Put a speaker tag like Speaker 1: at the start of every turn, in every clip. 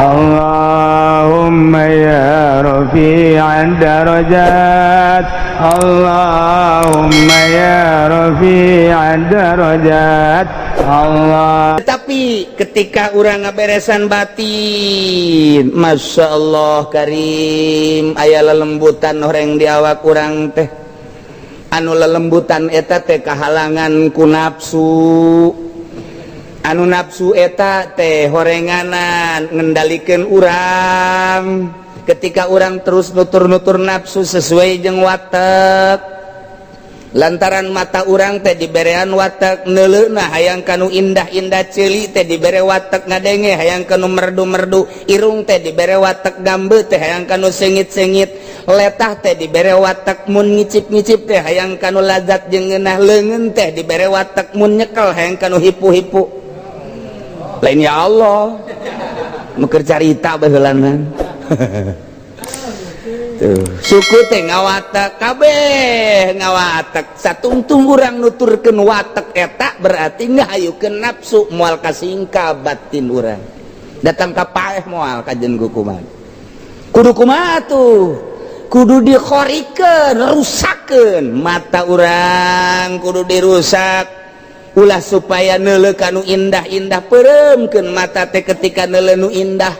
Speaker 1: اللهم يا رفيع الدرجات، اللهم يا رفيع الدرجات، الله.
Speaker 2: Tapi ketika urang ngaberesan batin, Masya Allah Karim, aya lelembutan orang di awak urang teh. Anu lelembutan eta teh kahalangan ku nafsu. Anu nafsu eta teh horenganan ngendalikan urang. Ketika urang terus nutur-nutur nafsu sesuai jeung watek, lantaran mata urang teh diberean watek neuleuhna hayang kanu indah-indah, ceuli teh dibere watek ngadenge hayang kanu merdu-merdu, irung teh dibere watek gambe teh hayang kanu sengit-sengit, letah teh dibere watek mun ngicip-ngicip teh hayang kanu lazat jeung ngeunah, leungeun teh dibere watek mun nyekel hayang kanu hipu-hipu. Lain ya Allah nu keur carita baheulana. Tuh, suku teh ngawatek kabeh, ngawatek satungtung. Urang nuturkeun watek eta berarti ngahayukeun nafsu, moal kasingka batin urang datang ka paeh, moal kajen kumaha. Kudu kumaha tuh? Kudu dikhorikeun, rusakeun mata urang, kudu dirusak ulah supaya neuleuh kanu indah-indah. Peureumkeun mata teh ketika neuleuh nu indah.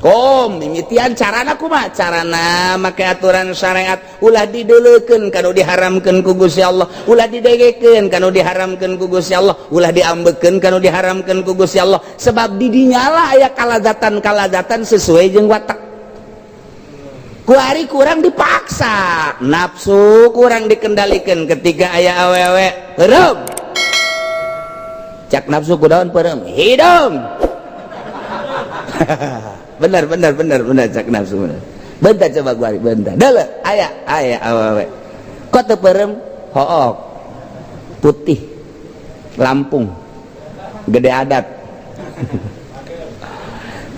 Speaker 2: Kom mimitian carana kumaha? Carana make aturan syariat. Ulah dideleukeun kanu diharamkeun ku Gusti Allah, ulah didegekeun kanu diharamkeun ku Gusti Allah, ulah diambekeun kanu diharamkeun ku Gusti Allah, sebab di dinya lah aya kalazatan-kalazatan sesuai jeung watak. Kuari kurang dipaksa nafsu, kurang dikendalikan. Ketika aya awewe, peureum. Cak nafsu kudaon peureum hidung. Bener bener bener bener, cak nafsu bener. Bentar, coba gua bentar. Dele aya aya awewe kok teu peureum? Hook putih, Lampung, gede adat.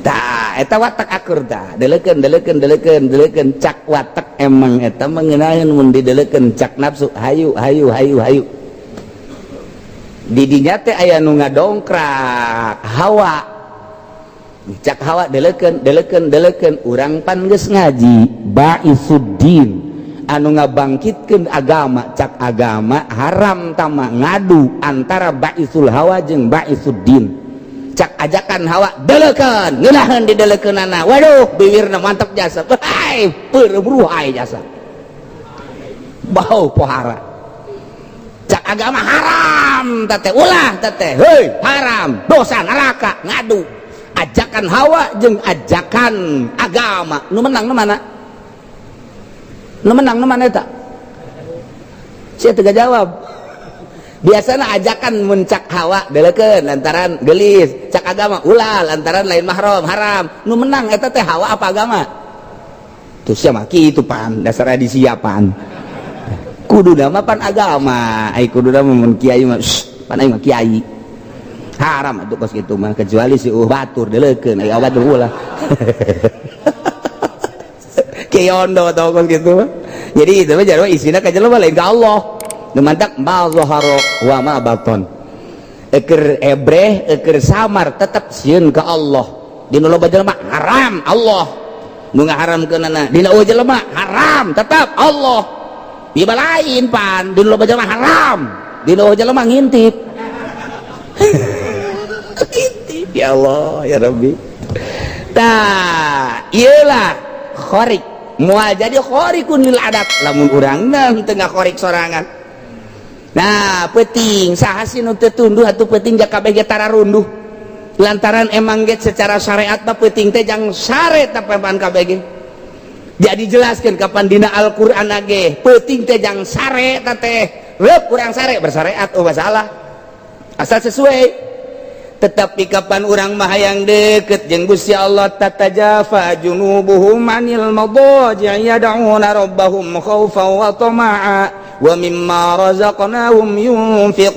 Speaker 2: Tah, eta watak akur. Tah, deleukeun, deleukeun, deleukeun, deleukeun. Cak watak emang eta mengenaeun mun dideleukeun. Cak nafsu hayu hayu hayu hayu. Di dinya teh aya nu ngadongkrak, hawa. Cak hawa deleukeun, deleukeun, deleukeun. Urang pan geus ngaji baisuddin, anu ngabangkitkeun agama. Cak agama haram tama. Ngadu antara baisul hawa jeung baisuddin. Cak ajakan hawa deleukeun, ngeunaheun dideleukeunana. Waduh, bibirna mantap jasa. Hai, peureum ruhai jasa, bau pohara. Cak agama haram tete, ulah tete, hei, haram, dosa, neraka. Ngadu ajakan hawa jeung ajakan agama, nu menang nu mana? Nu menang nu mana eta? Saya teu jawab. Biasanya ajakan muncak hawa deleukeun lantaran gelis, cak agama ulah lantaran lain mahram, haram. Nu menang eta teh hawa apa agama? Tuh, siapa kitu? Pan dasar disiapan kudu nama pan agama. Ai kudu nama mun kiai mah, pan aing mah kiai, haram atuh kos kitu mah, kecuali si batur deleukeun, ai batur ulah. Kiai ondo atau kos kitu mah. Jadi itu mah jarwa isina ka jelema, lain ka Allah. Nu mantak ma zahara wa ma baton, eker ebreh eker samar, tetep sieun ka Allah. Dina loba jelema haram, Allah nu ngaharamkeunana. Dina eueuh jelema haram, tetap Allah. Ieu lain pan dina loba jelema haram, dina eueuh jelema ngintip ngintip. Ya Allah ya Rabbi. Tah, iyalah khorik. Moal jadi khorikun lil adat lamun urang tengah khorik sorangan. Nah, penting saha sih nu teu tunduh atuh? Penting ja kabeh ge tararunduh, lantaran emang ge secara syariat mah penting teh jang sare tapepan kabeh ge. Jadi jelaskan kapan dina Al-Qur'an ge penting teh jang sare teh. Reup kurang sare bersyariat, oh masalah, asal sesuai. Tetapi kapan urang mah hayang deket jeung Gusti Allah, tatajafa junubuhum anil madaji yad'una rabbahum khaufan wa tama'a wa mimma razaqnahum yunfiqun.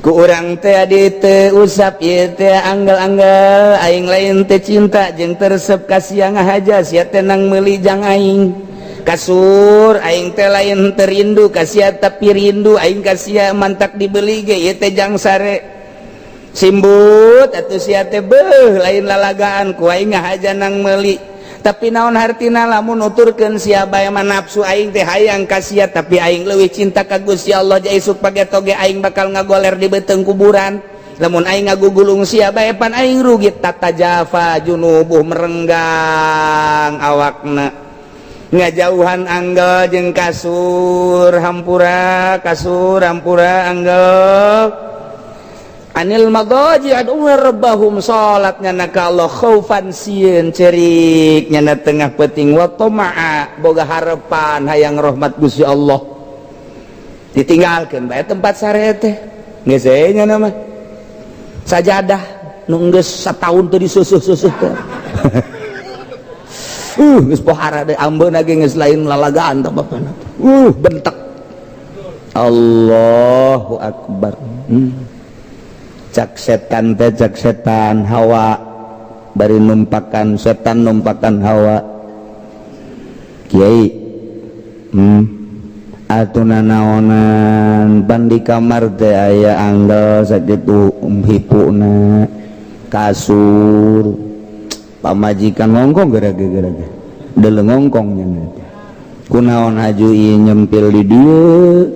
Speaker 2: Ku urang teh di teu usap ieu teh anggal-anggal. Aing lain teh cinta jeung teresep ka sia, ngahaja sia teh nang meuli jang aing kasur. Aing teh lain terindu ka sia, tapi rindu aing ka sia, mantak dibeli ge ieu teh jang sare. Simbut atuh sia teh, beuh, lain lalagaan ku aing ngahaja nang meuli. Tapi naon hartina lamun nuturkeun sia bae mah? Nafsu aing teh hayang ka sia, tapi aing leuwih cinta ka Gusti Allah. Ja isuk pageto ge aing bakal ngagoler di beuteung kuburan. Lamun aing ngagugulung sia bae, pan aing rugi. Tatajafa junubuh, merenggang awakna, ngajauhan anggel jeung kasur, hampura kasur, hampura anggel, anil madaji ad'una rabbahum, salat nyana ka Allah, khaufan sieun, cerik nyana tengah peuting, wa tama'a boga harapan hayang rahmat Gusti Allah. Ditinggalkeun bae tempat sare teh, geus nya mah sajadah nu geus sataun teu disusuh-susuh teh. Geus pohara deui, ambeuna ge geus lain lalagaan teh bapana. Bentek. Allahu akbar. Cak setan teh, cak setan hawa bari numpakan, setan numpakan hawa, "Kiai, atuh nanaonan pan di kamar teh aya anggel sakitu hipuna, kasur." Pamajikan ngongkong gara-gara deuleu ngongkong nya, "Kunaon haju ieu nyempil di dieu?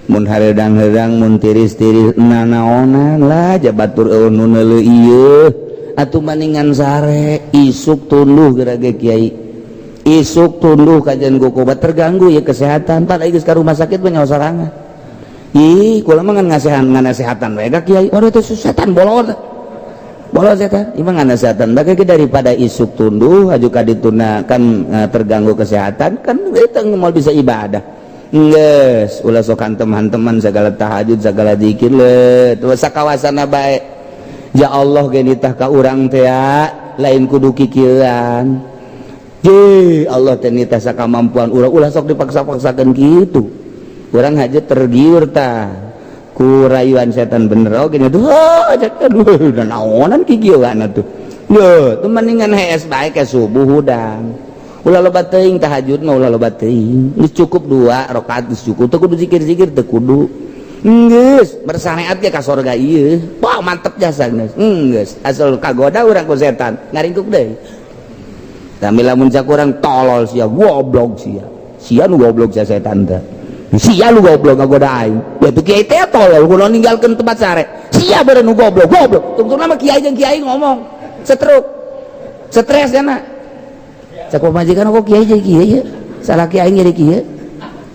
Speaker 2: Mun hareudang-heudang, mun tiris-tiris, nanaonan lah, ja batur eueuh nu neuleuh ieu. Atuh maningan sare, isuk tunduh gerage, Kiai, isuk tunduh kajian gokobat, terganggu ya kesehatan. Pan geus ka rumah sakit mah nyawa sorangan. Ih, kula mah ngan ngasehan, nganasehatan bae ka Kiai." Waduh, itu setan bolot bolot setan ieu mah. Nganasehatan bae daripada isuk tunduh aju ka dituna kan terganggu kesehatan kan, itu mau bisa ibadah. Geus ulah sok hantem-hanteman segala tahajud, segala zikir le tuh sakawasana bae. Ya Allah ge nitah ka urang teh lain kudu kikieuan. Je Allah teh nitah sakamampuan urang, ulah sok dipaksa-paksakeun kitu. Urang aja tergiur tah ku rayuan setan, bener oge nya tuh. Oh, aduh, naonan kikieuan atuh. Yo, tuh mendingan hees bae ke subuh hudang. Ulah loba teuing tahajud mah, ulah loba teuing. Geus cukup dua rakaat geus cukup. Teu kudu zikir-zikir, teu kudu. Geus bersyariat ge ka sorga ieu. Wah, mantep jasa geus. Geus asal kagoda urang ku setan, ngaringkuk deui. Tapi lamun cak urang, "Tolol sia, goblok sia." Sia nu goblok sia, setan teh. Sia lu goblok ngagoda aing. Ya tuh kiai teh tolol kudu ninggalkeun tempat sare. Sia beureun nu goblok, goblok. Tungtungna mah kiai jeung kiai ngomong. Setruk. Stres kana. Cak pamajikan, "Kok kiai jadi kiai ya? Salah kiai jadi kiai."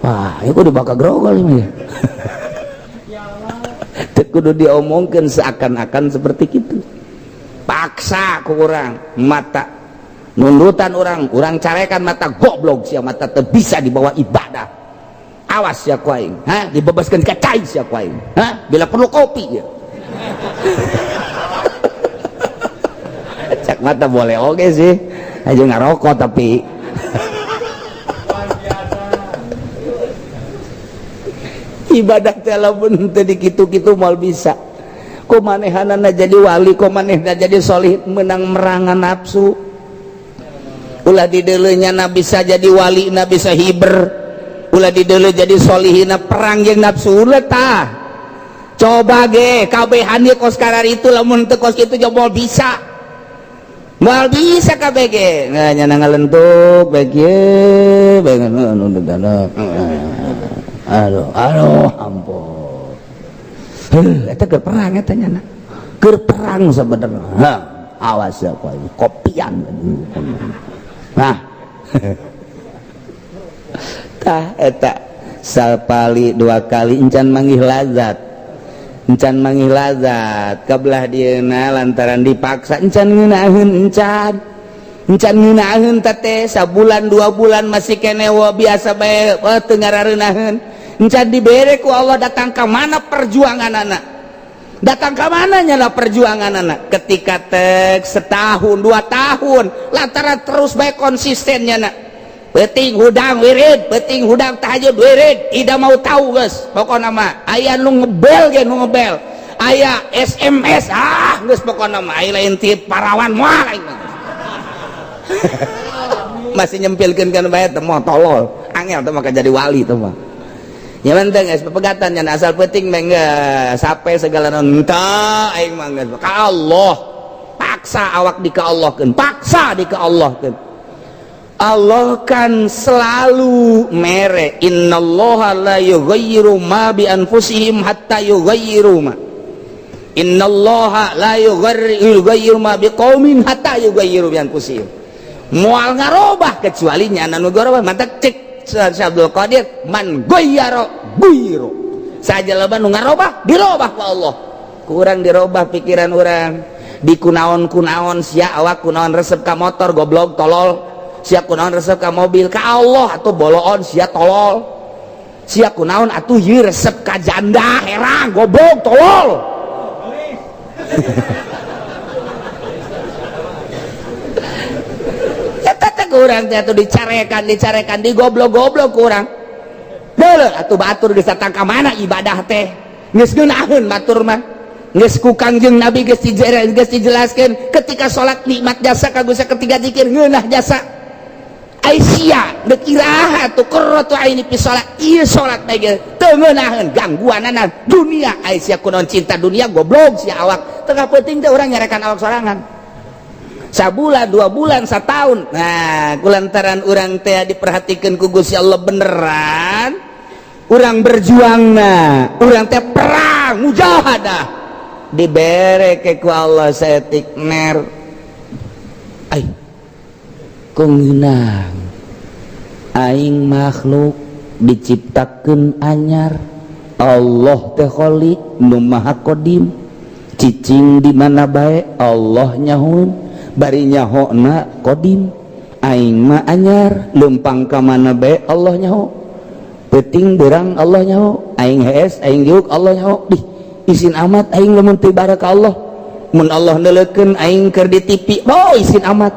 Speaker 2: Wah, ya kudu bakal grogol ini ya. Teu kudu diomongkeun seakan-akan seperti itu. Paksa ku urang mata nundutan orang, urang carekan mata, "Goblok sia, mata teu bisa dibawa ibadah. Awas ya ku aing, ha, dibebaskeun ka cai sia ku aing. Ha, bila perlu kopi ya." Cak mata boleh oke sih. Aja ngarokok, tapi ibadah teh lamun teu dikitu-kitu moal bisa. Ku manehanana jadi wali, ku manehna jadi solih, menang merangan nafsu. Ulah dideuleunya na bisa jadi wali, na bisa hiber. Ulah dideuleu jadi solihina, perang jeung nafsu ulah tah. Coba ge kabehan ge kos karar itu, lamun teu kos kitu jobol bisa. Moal bisa KBG. Nah, nyana ngalentuk bae kieu bae. Aduh, aduh, ampun. Heuh, eta keur perang eta nyana. Keur perang sebenarnya. Ha, awas ya kowe, kopian. Nah. Tah eta sapali dua kali encan manggih lazat. Encan manggih lazat kabelah dieuna lantaran dipaksa, encan ngeunaheun, encan. Encan ngeunaheun teh sabulan 2 bulan masih keneh biasa bae, oh, teu ngarareunaheun. Encan dibere ku Allah datang ka mana perjuangan anak. Datang ka mana nyala perjuangan anak ketika tek setahun 2 tahun lantaran terus baik konsistennya nak peting hudang wirid, peting hudang tahajud wirid, tidak mau tahu guys. Pokoknya mah aya nu ngebel ge, nu ngebel aya SMS, ah geus, pokoknya mah aya lain ti parawan moal aing. Masih nyempilkeun kan bae teh, moal tolol angel teh maka jadi wali teh mah. Ya penting geus pepegatan nya, asal penting mah geus sampai segala entah aing mah geus ka Allah. Paksa awak di ka Allahkeun, paksa di ka Allahkeun. Allah kan selalu mere, innallaha la yughayyiru ma bi anfusihim hatta yughayyiru ma, innallaha la yughayyiru ma biqaumin hatta yughayyiru bi anfusihim. Moal ngarobah kecuali nyana nu garobah. Mantak cek Syekh Abdul Qadir, man ghayyara ghuyyiru, saja loba nu ngarobah dirobah ku Allah. Kurang dirobah pikiran urang di kunaon kunaon sia awak, kunaon resep ka motor, goblok tolol sia, kunaon resep ka mobil, ka Allah atau boloon sia, tolol sia, kunaon atuh ieu resep ka janda herang, goblok tolol. Eta teh kurang teh atuh dicarekan dicarekan, digoblok-goblok kurang. Deuleu atuh batur geus datang ka mana ibadah teh geus ngeunaheun batur mah, geus ku Kangjeng Nabi geus dijelaskeun ketika salat nikmat jasa kagusa, ketika zikir ngeunah jasa. Aisyah deuk iraha tuh qurratu aini fi salat, ieu salat teh ge teu ngeunaheun gangguanana dunia. Aisyah kunaon cinta dunia, goblok sia awak. Tengah penting teh urang nyarekan awak sorangan sabulan, 2 bulan, setahun. Nah, kulantaran urang teh diperhatikan ku Gusti Allah beneran, urang berjuang, nah urang teh perang mujahadah, dibere ke ku Allah saeutik ner ai ku ngeunang aing makhluk diciptakeun anyar, Allah teh khalik nu maha qadim, cicing di mana bae Allah nyahoeun, bari nyahona qadim. Aing mah anyar, lempang ka mana bae Allah nyaho, peuting beurang Allah nyaho, aing hees aing diuk Allah nyaho. Dih, isin amat aing lamun teu ibadah ka Allah. Mun Allah neuleukeun aing keur di TV, oh isin amat.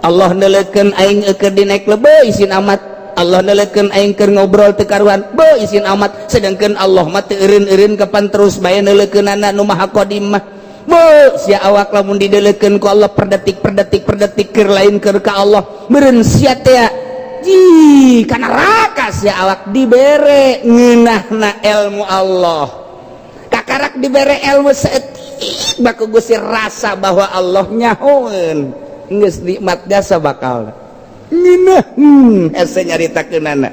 Speaker 2: Allah neuleukeun aing keur di naik lebe, isin amat. Allah neuleukeun aing keur ngobrol teu karuan, be isin amat. Sedangkan Allah mah teu eureun-eureun, kapan terus bae neuleukeunana nu maha qadim mah. Be sia awak lamun dideleukeun ku Allah per detik per detik per detik keur lain keur ka Allah, meureun sia teh ji ka neraka sia awak. Dibere ngeunahna ilmu Allah, kakarak dibere ilmu saeutik baku Gusti, rasa bahwa Allah nyahoeun, geus nikmat jasa bakal ngeunah. Hese nyaritakeunana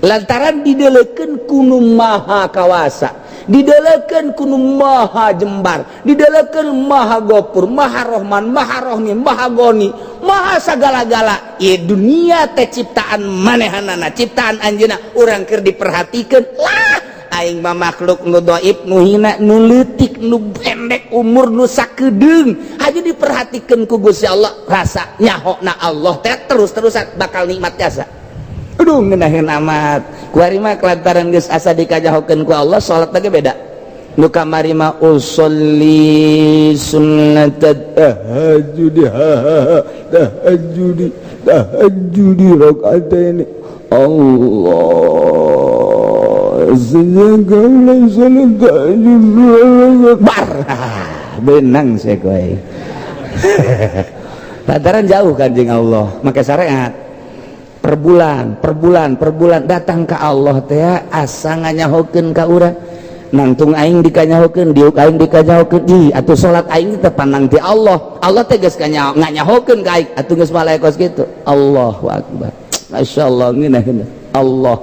Speaker 2: lantaran dideleukeun ku nu maha kawasa, didelekeun ku nu maha jembar, didelekeun maha gopur, maha rohman, maha rohmi, maha goni, maha sagala-gala. Ieu dunia teh ciptaan manehanana, ciptaan anjeunna, urang keur diperhatikeun lah. Aing mah makhluk nu dhaif, nu hina, nu leutik, nu pendek umur, nu sakedeung aja diperhatikeun ku Gusti Allah, rasa nyahona Allah teh terus-terusan bakal nikmat jasa. Aduh, ngeunaheun amat kuari mah kelantaran geus asa dikajahokeun ku Allah, salat lagi beda. Nu kamari mah usolli sunnat tahajjud, tahajjud, tahajjud rakaatain, Allah sejak salat tahajud bar benang saya kowe. Lantaran jauh kan jeung Allah, make syariat per bulan per bulan per bulan datang ke Allah teh asa nganyahokeun ka urang, nangtung aing dikanyahokeun, diuk aing dikanyahokeun, ih atuh salat aing teh pandang ti Allah, Allah teh geus nganyahokeun ka aing atuh, geus malaikat kitu. Allahu akbar, masyaallah, ngeunaheun Allah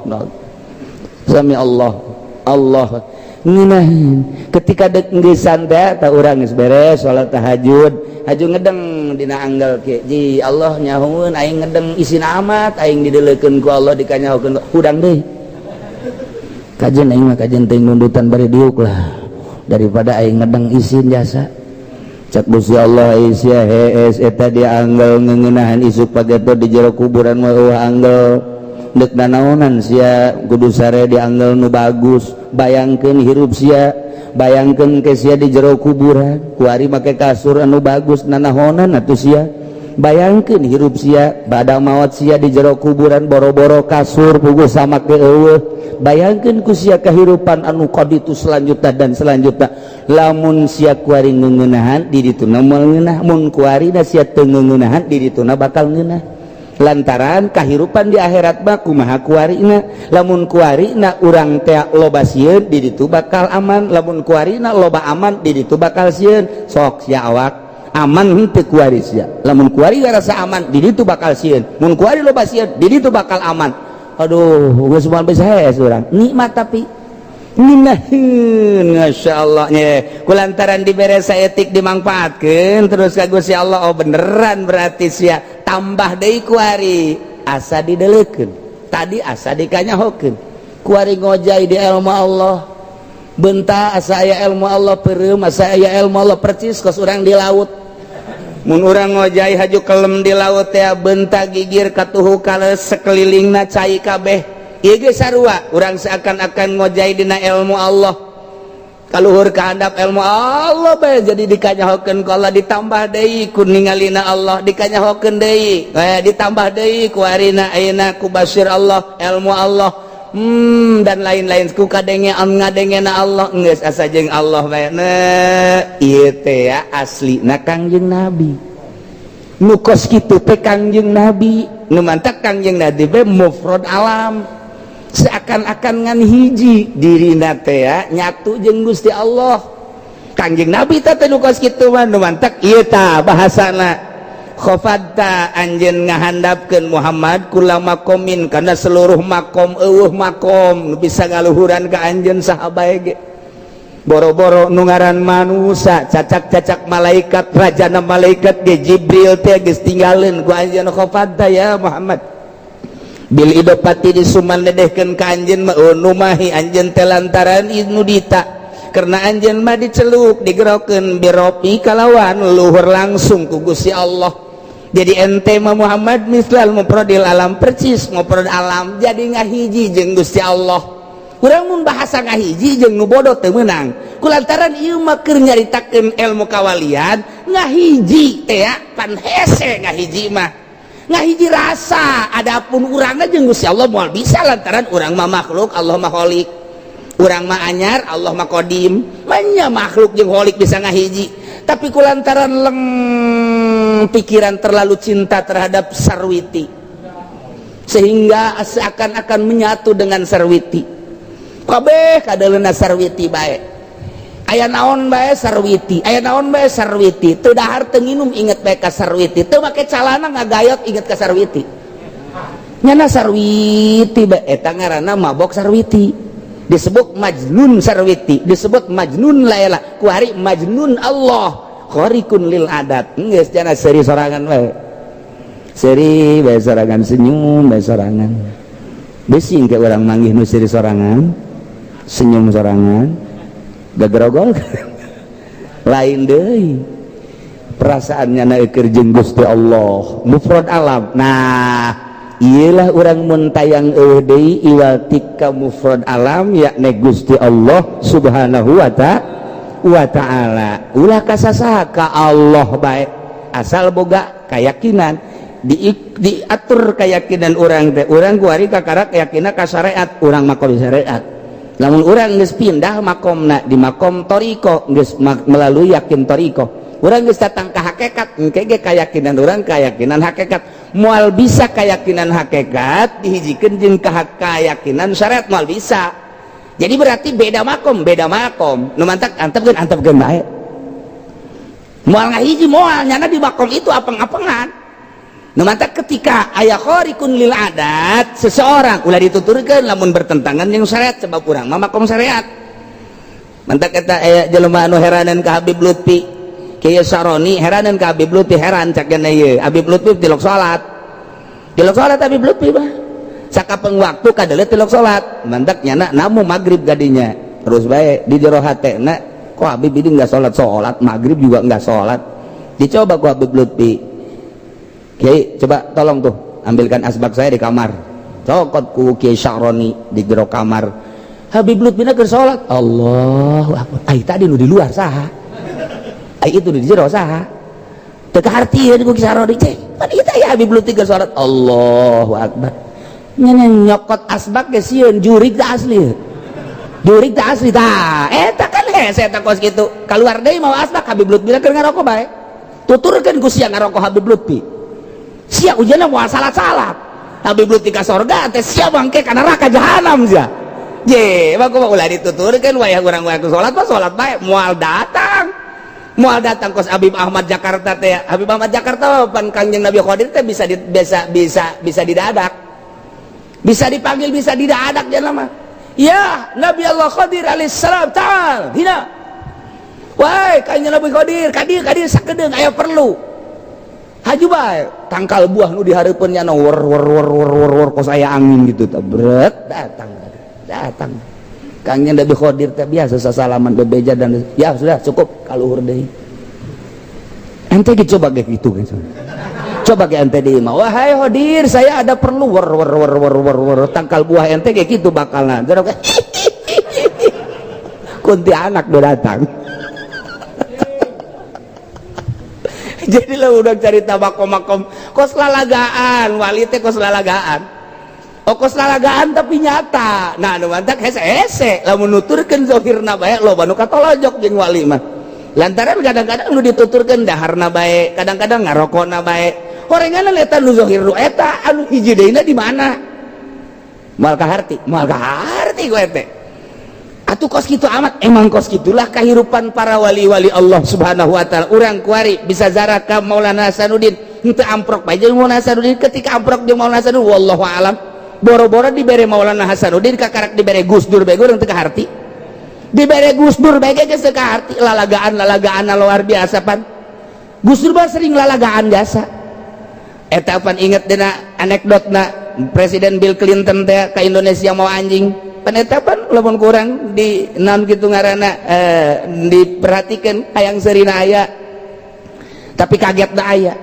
Speaker 2: sami Allah Allah ngeunaheun. Ketika dek ngeusan teh ta urang geus beres salat tahajud, haju ngedeng dina anggal kieu, ji Allah nyahoeun aing ngedeng, isin amat aing dideulekeun ku Allah, dikanyahokeun. Hudang deui kajen aing mah, kajen teh nundutan bari diuk lah daripada aing ngedeng isin jasa. Cak Gusti Allah, sia hees eta dia anggal ngeuneunahan, isuk pageto di jero kuburan mah eueuh anggal, deuk nanaonan sia kudu sare di anggal nu bagus? Bayangkeun hirup sia, bayangkeun ke sia di jero kuburan kuari make kasur anu bagus, nanahonan atuh sia? Bayangkeun hirup sia bada maot, sia di jero kuburan boro-boro kasur, puguh sama ke eueuh. Bayangkeun ku sia kehidupan anu kaditu selanjutnya dan selanjutnya. Lamun sia kuari ngeuneunahan di dituna moal ngeunah, mun kuari da sia teu ngeuneunahan di dituna bakal ngeunah. Lantaran kahirupan di akhirat mah kumaha kuarina. Lamun kuarina urang teh loba sieun, di ditu bakal aman. Lamun kuarina loba aman, di ditu bakal sieun. Sok sia, awak aman henteu kuari sia? Lamun kuari rasa aman, di ditu bakal sieun. Mun kuari loba sieun, di ditu bakal aman. Aduh, geus moal bisa hees urang nikmat, tapi ngeunaheun. Masya Allah nya, kulantaran dibere saeutik dimangfaatkeun terus ka Gusti Allah. Oh, beneran berarti sia tambah deui kuari asa dideleukeun tadi, asa dikanyahokeun. Kuari ngojay di ilmu Allah, benta asa aya ilmu Allah, peureum asa aya ilmu Allah, percis kos urang di laut. Mun urang ngojay haju kelem di laut teh, benta gigir katuhu kales, sekelilingna cai kabeh. Ieu ge sarua, urang seakan-akan ngojay dina ilmu Allah, kaluhur kahandap ilmu Allah bae, jadi dikanyahokeun ku Allah, ditambah deui ku ningalina Allah, dikanyahokeun deui, eh, ditambah deui ku arina ayeuna ku basir Allah, ilmu Allah, dan lain-lain, ku kadenge ngadengena Allah, geus asa jeung Allah bae. Ieu teh ya aslina Kangjeng Nabi. Nu kos kitu teh Kangjeng Nabi. Nu mantak Kangjeng Nabi be mufrad alam, seakan-akan ngan hiji dirina teh ya, nyatu jeung Gusti Allah. Kangjeng Nabi teh nu kos kitu mah. Nu mantak ieu tah bahasana, khafadta, anjeun ngahandapkeun Muhammad, kula makomin, kana seluruh makom. Eueuh makom nu bisa ngaluhuran ka anjeun, saha bae ge. Boro-boro nu ngaran manusa, cacak-cacak malaikat, rajana malaikat ge, Jibril teh geus tinggalin ku anjeun. Khafadta ya Muhammad bil idopati, disuman dedehkeun ka anjeun mah numahi anjeun teh lantaran nudita, karena anjeun mah diceluk, digerokeun birofi, kalawan luhur langsung ku Gusti Allah. Jadi ente mah Muhammad mislal mufrodil alam, percis mufrad alam, jadi ngahiji jeung Gusti Allah. Urang mun bahasa ngahiji jeung nu bodoh teu meunang, kulantaran ieu mah keur nyaritakeun ilmu kawalian. Ngahiji teh pan hese, ngahiji mah ngahiji rasa. Adapun urangna jeung Gusti Allah moal bisa, lantaran urang mah makhluk, Allah mah kholik. Urang mah anyar, Allah mah kodim. Manya makhluk jeung kholik bisa ngahiji? Tapi kulantaran leng pikiran terlalu cinta terhadap sarwiti, sehingga seakan-akan menyatu dengan sarwiti, kabeh kadaleuna sarwiti bae, aya naon bae sarwiti, aya naon bae sarwiti, teu dahar teu nginum inget bae ka sarwiti, teu make calana ngagayot inget ka sarwiti, nyana sarwiti bae. Eta ngaranna mabok sarwiti, disebut majnun sarwiti, disebut majnun laela, kuari majnun Allah, khariqun lil adat. Geus jana seuri sorangan bae, seuri bae sorangan, senyum bae sorangan. Bisi ke urang manggih nu seuri sorangan, senyum sorangan, gagerogol lain deui perasaannya na keur jeung Gusti Allah mufrad alam. Nah, iyalah urang mun tayang eueuh deui iwal tika mufrad alam, yakni Gusti Allah Subhanahu wa ta'ala. Ulah kasasaha, ka Allah bae, asal boga keyakinan, diatur keyakinan urang teh. Urang kuari kakara keyakinan ka syariat, urang makom syariat. Lamun urang geus pindah makomna di makom thoriqoh, geus melalui yakin thoriqoh, urang geus datang ka hakikat, engke ge keyakinan urang keyakinan hakikat. Moal bisa keyakinan hakikat dihijikeun jeung ka keyakinan syariat, moal bisa. Jadi berarti beda makom, beda makom. Nu mantak antepkeun, antepkeun bae, moal ngahiji, moal. Nyana di makom itu apeng-apengan. Nu mantak ketika aya khariqun lil adat seseorang, ulah dituturkeun lamun bertentangan yang syariat, sebab urang mah makom syariat. Mantak eta aya jelema anu heranan ka Habib Lutfi, Kiai Saroni heranan ka Habib Lutfi, heran cak gana ieu Habib Lutfi tilok salat, tilok salat. Habib Lutfi mah sakapeng waktu kadele tilok salat. Mantak nyana namu maghrib gadinya terus bae di jero hatena, kok Habib ini enggak salat, salat maghrib juga enggak salat. Dicoba ku Habib Lutfi, "Kiai, coba tolong tuh ambilkan asbak saya di kamar." Cokot ku Kiai Syaroni di jero kamar. Habib Lutfi keur salat. Allahu akbar. Ai tadi nu di luar saha? Ai itu di jero saha? Teu kahartieun ku Kiai Syaroni cek. Pan ieu teh Habib Lutfi keur salat. Allahu akbar. Nya nyokot asbak ge sieun, jurig teh asli. Jurig teh asli tah. Eta kan hese eta kos kitu. Kaluar deui mawa asbak, Habib Lutfi keur ngarokok bae. Tuturkeun ku sia ngarokok Habib Lutfi. Sia ujianna moal salah-salah. Habib Lutfi ka sorga teh sia bangke ka neraka jahanam sia. Je, mah kumaha ulah dituturkeun wayah urang wayah salat mah salat bae moal datang. Moal datang kos Habib Ahmad Jakarta teh. Habib Ahmad Jakarta pan Kangjeng Nabi Khadir teh bisa di, bisa bisa bisa didadak. Bisa dipanggil, bisa didadak jangan lama. Ya, Nabi Allah Khadir alaihissalam ta'al hina. Wahai Kangjeng Nabi Khadir, kadir kadir sakedeung aya perlu. Haju bae, tangkal buah nu dihareupeun nya wer wer wer wer wer wer kos aya angin gitu tabret datang. Datang. Kangjeng Nabi Khadir teh biasa sasalaman bebeja dan ya sudah cukup kaluhur deui. Ente ge coba ge kitu ge. Coba ge ente deui mah. Wahai Khadir, saya ada perlu wer wer wer wer wer wer tangkal buah ente ge kitu bakalna. Kuntianak udah datang. Jadi lah udah cerita makom-makom kos lalagaan, wali teh kos lalagaan. Oh kos lalagaan tapi nyata. Nah anu mantak hese-hese lamun nuturkeun zahirna bae loba nu katolojok jeung wali mah. Lantaran kadang-kadang nu dituturkeun daharna bae, kadang-kadang ngarokona bae. Horenganna eta nu zahir nu eta anu hiji deuna di mana? Moal kaharti, moal kaharti ku ete. Atuh kos kitu amat, emang kos kitulah kehidupan para wali-wali Allah Subhanahu wa taala. Urang kuari bisa zarah ka Maulana Hasanuddin, henteu amprok bae jeung Maulana Hasanuddin. Ketika amprok jeung Maulana Hasanuddin wallahu alam. Boro-boro dibere Maulana Hasanuddin kakarak dibere Gus Dur bae urang teu kaharti. Dibere Gus Dur bae geus teu kaharti, lalagaan-lalagaan luar biasa pan. Gus Dur mah sering lalagaan jasa. Eta pan inget dina anekdotna Presiden Bill Clinton teh ka Indonesia mau anjing. Penetapan lamun kurang di naon kitu ngaranna diperhatikan hayang seurina aya tapi kaget da aya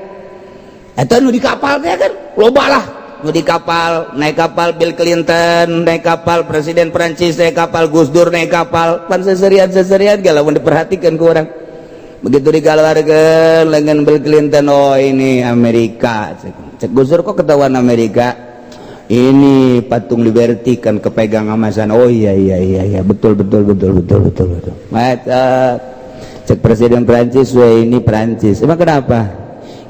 Speaker 2: eta nu di kapal teh kan loba lah nu di kapal, naik kapal Bill Clinton, naik kapal Presiden Prancis, naik kapal Gus Dur, naik kapal pan seserian-seserian ge lamun diperhatikan ku urang. Begitu dikeluarkeun lengan Bill Clinton, oh ini Amerika. Cek Gus Dur kok ketahuan Amerika? Ini patung Liberty kan kepegang sama sana. Oh iya iya iya iya betul betul betul betul betul betul. Mata cek Presiden Prancis, wah ini Prancis. Emang kenapa?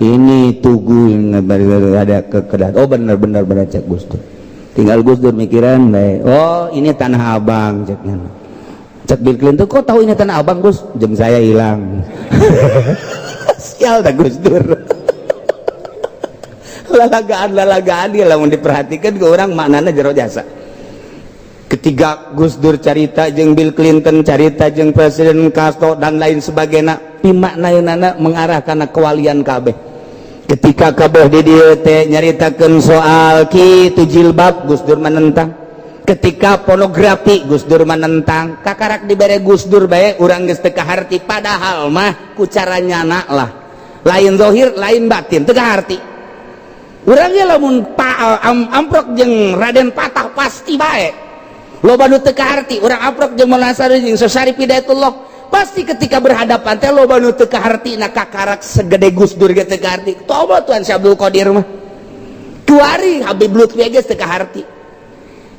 Speaker 2: Ini tugu yang ada ke kedat. Oh benar benar benar cek Gus Dur. Tinggal Gus Dur mikiran bae. Oh ini Tanah Abang ceknya. Cek Bill Clinton kok tahu ini Tanah Abang Gus? Jam saya hilang. Sial dah Gus Dur. Lalagaan-lalagaan dia lamun diperhatikan ke orang maknana jero jasa. Ketiga Gus Dur carita jeung Bill Clinton, carita jeung Presiden Castro dan lain sebagainya, pimaknaeunana mengarah kana kewalian kabeh. Ketika kabeh di dieu teh nyaritakeun soal kitu jilbab, Gus Dur menentang. Ketika pornografi Gus Dur menentang. Kakarak dibere Gus Dur bae urang geus teu kaharti, padahal mah ku cara nyana lah. Lain zahir, lain batin, teu kaharti. Urangnya lamun amprok jeung Raden Patah pasti bae. Loba nu teu kaharti, urang amprok jeung Maulana Hasanuddin jeung Syarif Hidayatullah pasti ketika berhadapan teh loba nu teu kaharti na kakarak segede Gus Dur ge teu kaharti. Toba Tuan Syekh Abdul Qadir mah. Kuari Habib Lutfi geus teu kaharti.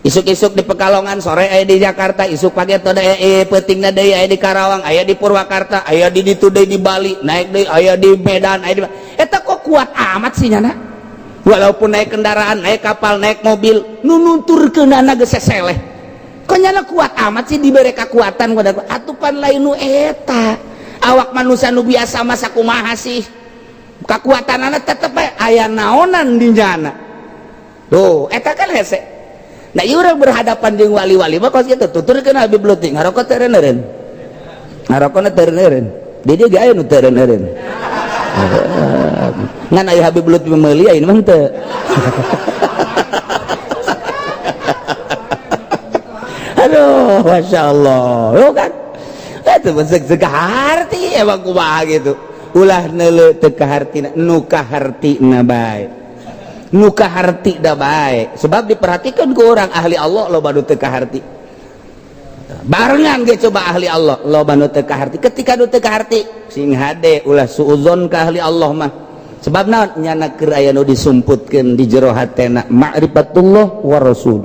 Speaker 2: Isuk-isuk di Pekalongan, sore aya di Jakarta, isuk pagi teh peutingna deui aya di Karawang, aya di Purwakarta, aya di ditu deui di Bali, naik deui aya di Medan, aya di eta kok kuat amat sih nyana. Walaupun naik kendaraan, naik kapal, naik mobil, nu nunturkeunana geus seseleh. Kok nyana kuat amat sih dibere kekuatan pada atupan lain nu eta. Awak manusia nu biasa masa kumaha sih? Kekuatanana tetep bae aya naonan di nyana. Tuh, eta kan hese. Nah, ieu urang berhadapan jeung wali-wali mah kos kitu tuturkeun Habib Lutfi ngarokok teu eureun. Ngarokona teu eureun. Di dieu ge aya nu teu eureun. Ngan aya Habib Lutfi meuli aya mah henteu. Aduh, Masya Allah. Lu kan itu sek kaharti emang kumaha gitu. Ulah neuleuh teu kahartina, nu kahartina bae. Nu kaharti da bae. Sebab diperhatikan ku orang ahli Allah loba nu teu kaharti. Barengan ge coba ahli Allah loba nu teu kaharti. Ketika nu teu kaharti sing hade ulah suuzon ka ahli Allah mah. Sebab naon nyana keur aya nu disumputkeun di jero hatena ma'rifatullah wa rasul.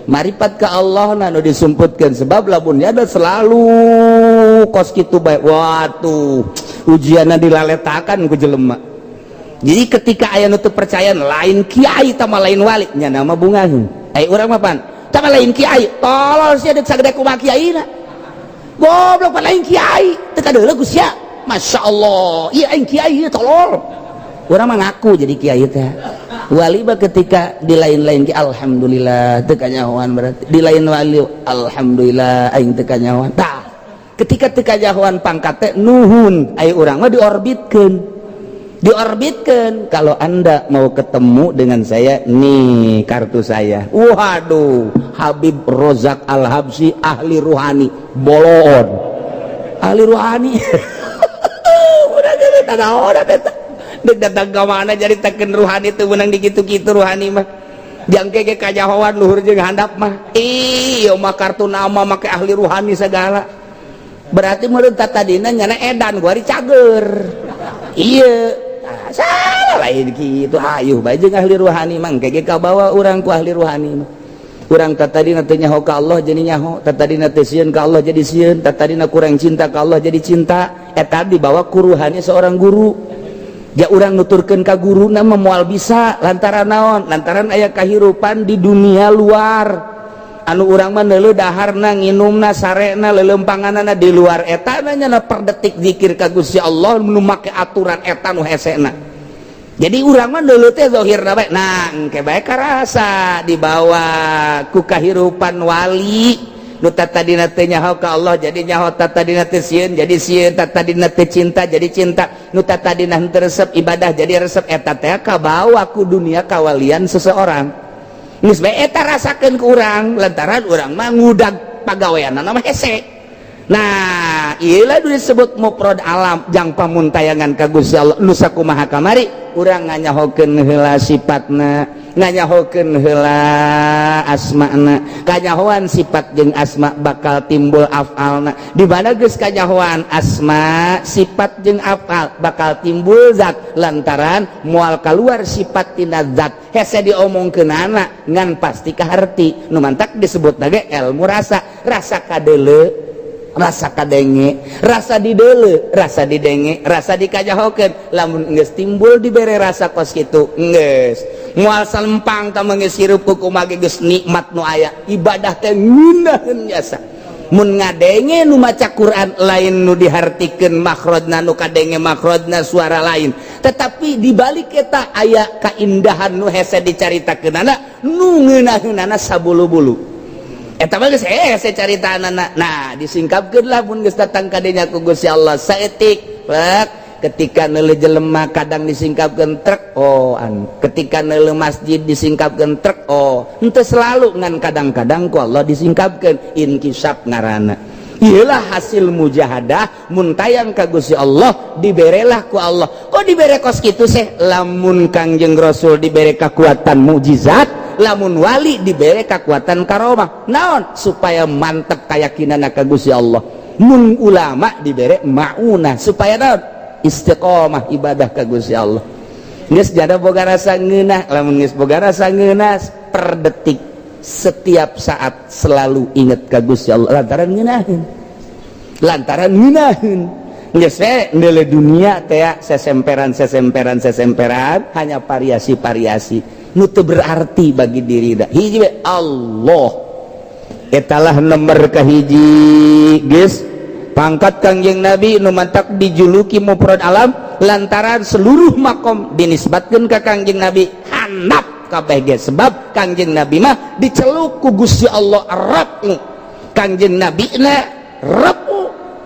Speaker 2: Marifat ka Allah na nu disumputkeun sebab lamun nyada selalu kos kitu bae. Watuh, ujianna dilaletakan ku jelema. Jadi ketika aya nu teu percaya, lain kiai tama lain wali, nya nama bungaheun. Ai urang mah pan tama lain kiai, tolol sia, deuk sagede kumaha kiai na, goblok, pan lain kiai teu kadeuleu ku sia. Masya Allah, iya, aing kiai ieu, tolol. Urang mah ngaku jadi kiai teh, wali mah. Ketika di lain-lain ki, alhamdulillah teu kanyahoan, berarti di lain wali, alhamdulillah aing teu kanyahoan. Tah, ketika teu kanyahoan pangkat teh nuhun. Ai urang mah diorbitkeun, diorbitkan. Kalau Anda mau ketemu dengan saya, nih kartu saya. Waduh, Habib Rozak Al Habsi, ahli ruhani, bolon ahli ruhani. Udah jadi udah dek datang ke mana jadi teken ruhani itu menang digitu-gitu. Ruhani mah jangke ge kajahoan luhur jeung handap mah. Iya mah kartu nama make ahli ruhani segala, berarti menurut tadina nyana edan gua cager. Iya, salah, lain gitu. Ayo bae jeung ahli ruhani mah, engke ge kabawa urang ku ahli ruhani mah. Urang tadina teu nyaho ka Allah jadi nyaho, tadina teu sieun ka Allah jadi sieun, tadina kurang cinta ka Allah jadi cinta. Eta dibawa ku ruhani seorang guru. Ya, urang nuturkeun ka guru na moal bisa, lantaran naon? Lantaran aya kahirupan di dunia luar anu urang mah neuleuh daharna, nginumna, sarena, lelempanganana di luar eta nya. Per detik zikir ka Gusti Allah nu make aturan eta nu hesena. Jadi urang mah neuleuh teh zahirna bae. Nah, engke bae karasa dibawa ku kahirupan wali nu tadina teh nyaho ka Allah jadi nyaho, tadina teh sieun jadi sieun, tadina teh cinta jadi cinta, nu tadina henteu resep ibadah jadi resep. Eta teh kabawa ku dunia kawalian seseorang. Geus bae eta rasakeun ku urang, lantaran urang mah ngudag pagaweanna mah hese. Nah, ieu disebut muprod alam jang pamuntayangan ka Gusti Allah nu sakumaha kamari. Urang nganyahokeun heula sifatna, nganyahokeun heula asmana. Kanyahoan sifat jeung asma bakal timbul afalna. Di mana geus kanyahoan asma, sifat jeung afal, bakal timbul zat, lantaran moal keluar sifat tina zat. Hese diomongkeunana ngan pasti kaharti. Nu mantak disebut lagi ilmu rasa. Rasa kadeuleu, rasa kadenge, rasa dideuleu, rasa didenge, rasa dikajahokeun. Lamun geus timbul dibere rasa kos kitu, geus moal salempang ta. Geus hirup ku kumaha geus nikmat nu aya, ibadah teh ngeunaheun jasa. Mun ngadenge nu maca Quran, lain nu dihartikeun makhrajna, nu kadenge makhrajna suara lain, tetapi di balik eta aya kaindahan nu hese dicaritakeunana, nu ngeunaheunana sabulu-bulu. Eta mah geus hese caritanana. Nah, disingkapkeun lah mun geus datang ka dinya ku Gusti Allah saeutik. Ketika neuleuh jelema kadang disingkapkeun trek, oh an. Ketika neuleuh masjid disingkapkeun trek, oh. Henteu selalu, ngan kadang-kadang ku Allah disingkapkeun, inkisaf ngaranna. Iyalah hasil mujahadah. Mun tayang ka Gusti Allah, diberelah ku Allah. Kok dibere kos kitu seh? Lamun Kangjeng Rasul dibere kekuatan mukjizat, lamun wali dibere kekuatan karomah. Naon? Supaya mantep keyakinan ka Gusti Allah. Mun ulama dibere maunah, supaya naon? Istiqomah ibadah ka Gusti Allah. Geus jada boga rasa ngeunah. Lamun geus boga rasa ngeunah, per detik, setiap saat selalu inget ka Gusti Allah, lantaran ngeunaheun, lantaran ngeunaheun. Geus we ndeule dunia teh sesemperan, sesemperan, sesemperan, hanya variasi-variasi nu teu berarti bagi diri. Da hiji we, Allah etalah nomor kahiji. Geus pangkat Kangjeng Nabi, nu mantak dijuluki muprod alam lantaran seluruh makom dinisbatkeun ka Kangjeng Nabi, handap kabeh ge. Sebab Kangjeng Nabi mah diceluk ku Gusti Allah Rabbu. Kangjeng Nabi na Rabbu,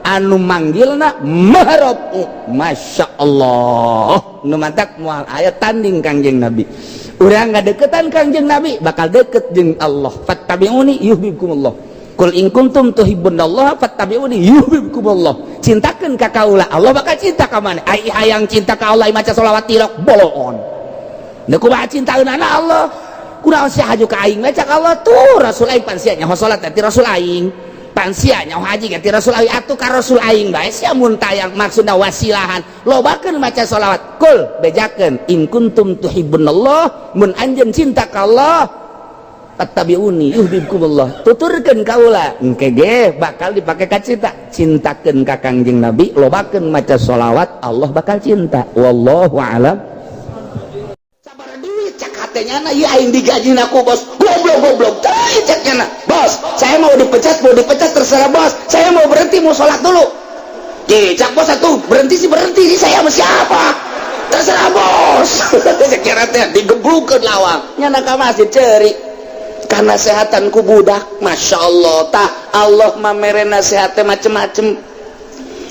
Speaker 2: anu manggilna Maharabbu. Masya Allah, nu mantak moal aya tanding Kangjeng Nabi. Urang ngadeukeutan Kangjeng Nabi bakal deket jeung Allah. Fattabi'uni yuhibbukumullah. Qul in kuntum tuhibbunallaha fattabi'uni yuhibbukumullah. Cintakeun ka kaula, Allah bakal cinta ka maneh. Ai hayang cinta ka Allah, maca sholawat tilok, bolon. Da kumaha cintaeunana Allah? Kunaon sia haju ka aing? Maca Allah tuh Rasul aing. Pan sia nyaho salat ti Rasul aing, pan sia nyaho haji ti Rasul aing, atuh ka Rasul aing bae sia mun tayang. Maksudna wasilahan, lobakeun maca sholawat. Kul, bejakeun, in kuntum tuhibbunallah, mun anjeun cinta ka Allah, fattabi'uni yuhibbukumullah, tuturkeun kaula, engke ge bakal dipake ka cinta. Cintakeun ka Kangjeng Nabi, lobakeun maca sholawat, Allah bakal cinta. Wallahu alam. teh nyana ieu aing digaji ku bos, goblok goblok teh cek nyana. Bos, saya mau dipecat terserah bos, saya mau berhenti, mau sholat dulu. Cek bos atuh berhenti sih berhenti sih, saya sama siapa terserah bos. Cek nyana teh digebrukeun lawang, nyana ka masjid ceri karena sehatan ku budak. Masya Allah, tah Allah mamere nasihatnya macem-macem.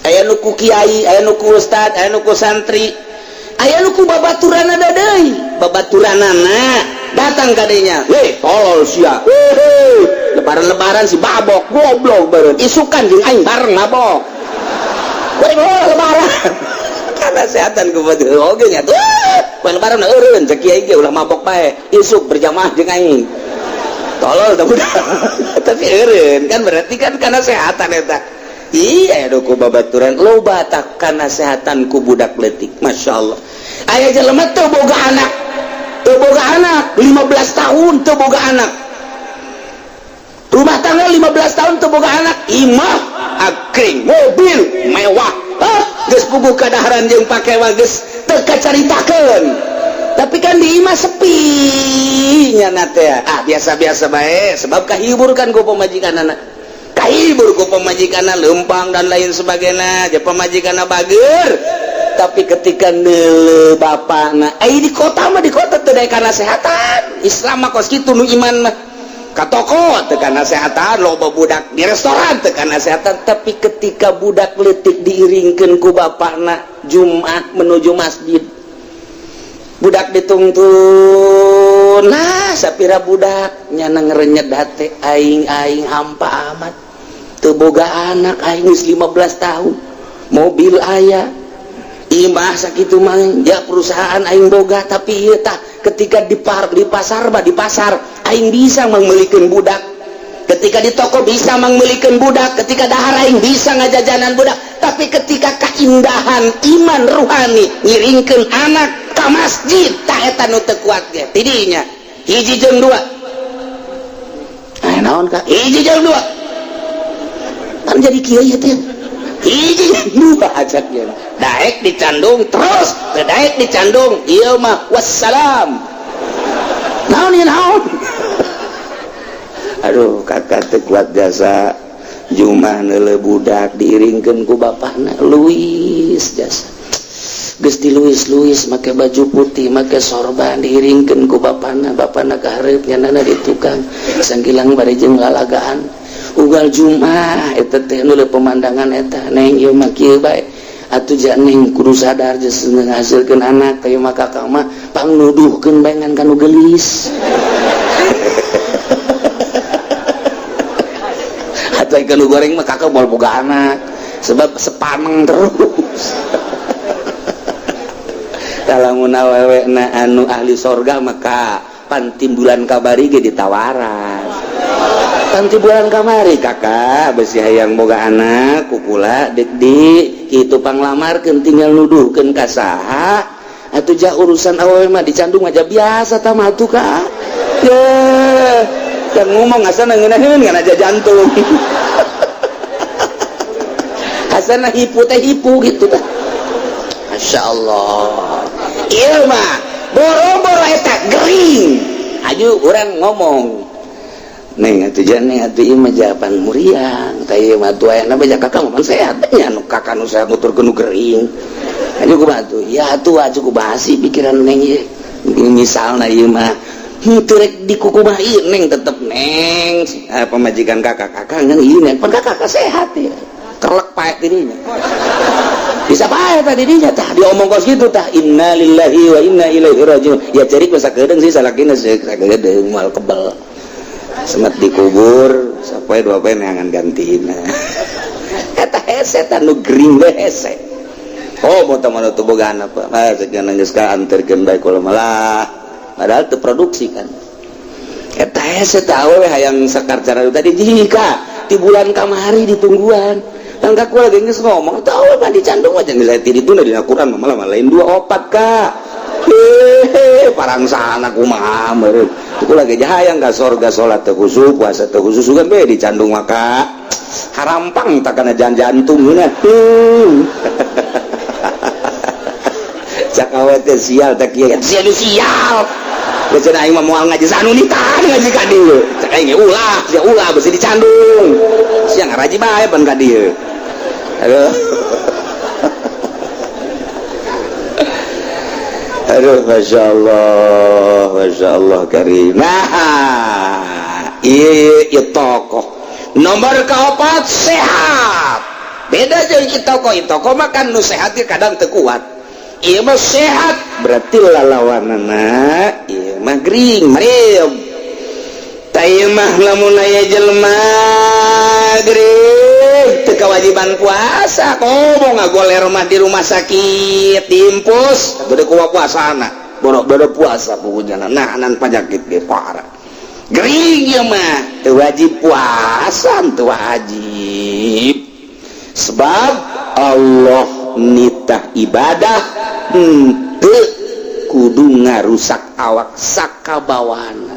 Speaker 2: Aya nu ku kiai, aya nu ku ustad, aya nu ku santri, aya nu ku babaturanana deui. Babaturanana datang kadinya, "Weh, tolol sia, lebaran-lebaran si babok goblok beureun, isukan jeung aing bareng mabok." Bari lebaran karena sehatan ku batur oge nya tuh. Poe lebaran eureun, cek kiai ge ulah mabok bae, isuk berjamaah jeung aing. Tolol teh budak, tapi eureun kan, berarti kan karena sehatan eta. Iya, ku babaturan loba tak karena sehatan ku budak letik. Masya Allah, aya jelema teu boga anak, teu boga anak 15 tahun, teu boga anak, rumah tangga 15 tahun teu boga anak, imah akring, mobil mewah, geus puguh kadaharan jeung pake geus teu kacaritakeun, tapi kan di imah sepi nya teh. Ah, biasa-biasa bae, sebab kahibur kan ku pamajikan anak, kahibur ku pamajikan lempang dan lain sebagainya aja, pamajikan bager. Tapi ketika neuleuh bapakna, eh, di kota mah, di kota teu karena sehatan Islam mah kos kitu. Nu iman mah ka toko teu kana sehatan, loba budak di restoran teu kana sehatan. Tapi ketika budak leutik diiringkeun ku bapakna Jumat menuju masjid, budak ditungtun, nah sapira budak nyana ngerenyet hate, aing aing hampa amat, teu boga anak aing geus 15 tahun, mobil aya, imah sakitu mah ya, perusahaan aing boga. Tapi ieu tah ketika di pasar mah, di pasar aing bisa mangmeulikeun budak, ketika di toko bisa mangmeulikeun budak, ketika dahar aing bisa ngajajanan budak. Tapi ketika keindahan iman ruhani ngiringkeun anak ka masjid, tah eta nu teu kuat ge tidinya. Hiji jeung dua. Eh, naon ka hiji jeung dua kan jadi kieu ya teh? Hiji jeung dua ajak ya, daek dicandung terus, teu daek dicandung ieu mah wassalam. Naon ieu, naon? Aduh, kakak teu kuat jasa Jumat neuleuh budak diiringkeun ku bapakna Luis, jasa geus di Luis Luis, make baju putih, make sorban, diiringkeun ku bapakna, bapakna ka hareup, nyanana di tukang sanggilang bari jeung lalagaan ugal Jumat eta teh. Neuleuh pemandangan eta, "Neng, ieu mah kieu bae atuh ja, neng kudu sadar geus ngahasilkeun anak kayak mah. Kakak mah pangnuduhkeun bae ngan kanu geulis atau ikan goreng mah kakak moal boga anak, sebab sepaneng terus." Kalau awewe na anu ahli sorga, maka pantimbulan kabari ge ditawaran. Pantimbulan kamari, "Kakak besi hayang boga anak kukula dek di kitu, panglamarkeun, tinggal nuduhkeun ka saha atuh ja. Urusan awewe mah dicandung aja biasa tah mah tuh, Kak." Ya, yang ngomong asana ngeunaheun ngan aja jantung, asana hipu teh hipu gitu tah. Masya Allah, ieu mah boro-boro eta gering aju urang ngomong, "Neng, atuh jane atuh ieu mah jawaban muriang tah ieu mah atuh ayana bae. Kakak mah sehat nya, nu kakak nu sehat nuturkeun nu gering aju kumaha atuh?" Ya atuh aju kumaha sih pikiran neng ieu? Misalna ieu mah henteu rek dikukumaha ieu, neng tetep neng, eh, pamajikan kakak, kakak ngan ieu neng pan kakak sehat ya, kerlek paek dirinya bisa pae tadi dinya tah. Diomong kos gitu tah, innalillahi wa inna ilaihi rajiun. Ya cerik masa kedeung sih salakina, sakedeung moal kebel, semet dikubur sapoe dua poe neangan gantina. Eta hese tah, nu gering we hese. Oh, mau teman itu boga anak apa ah sekian geus ka anterkeun bae kula malah, padahal teu produksi kan. Eta hese tah, awewe hayang sakar cara tadi jika di bulan kamari ditungguan kan. Kak lagi geus ngomong tahu mah dicandung aja nilai ti ditu dina Quran mah malah lain dua opat kak. Hehe, parang sana kumaha meureun itu lagi hayang ka sorga, salat teu khusyuk, puasa teu khusyuk, sugan be dicandung maka harampang tak kana jantung geunah. Cak awe teh sial teh kieu, sial sial. Ya cenah aing mah moal ngaji anu nitah ngaji ka dieu. Cek aing ge ulah, sia ulah besi dicandung. Sia ngaraji bae pan ka dieu. Aduh. Aduh, masya Allah karim. Nah, iya tokoh. Nomor keempat sehat. Beda jeung tokoh, tokoh makan nu sehat kadang teu kuat. Ieu mah sehat berarti lalawanana ieu mah gering, marium. Tah ieu mah lamun aya jelema gering teu kewajiban puasa, komo ngagoler mah di rumah sakit diimpus atuh kuat puasana. Borok-borok puasa pokoknya nah anan penyakit ge parah. Gering ieu mah teu wajib puasa, teu wajib. Sebab Allah nitah ibadah henteu kudu ngarusak awak sakabawana.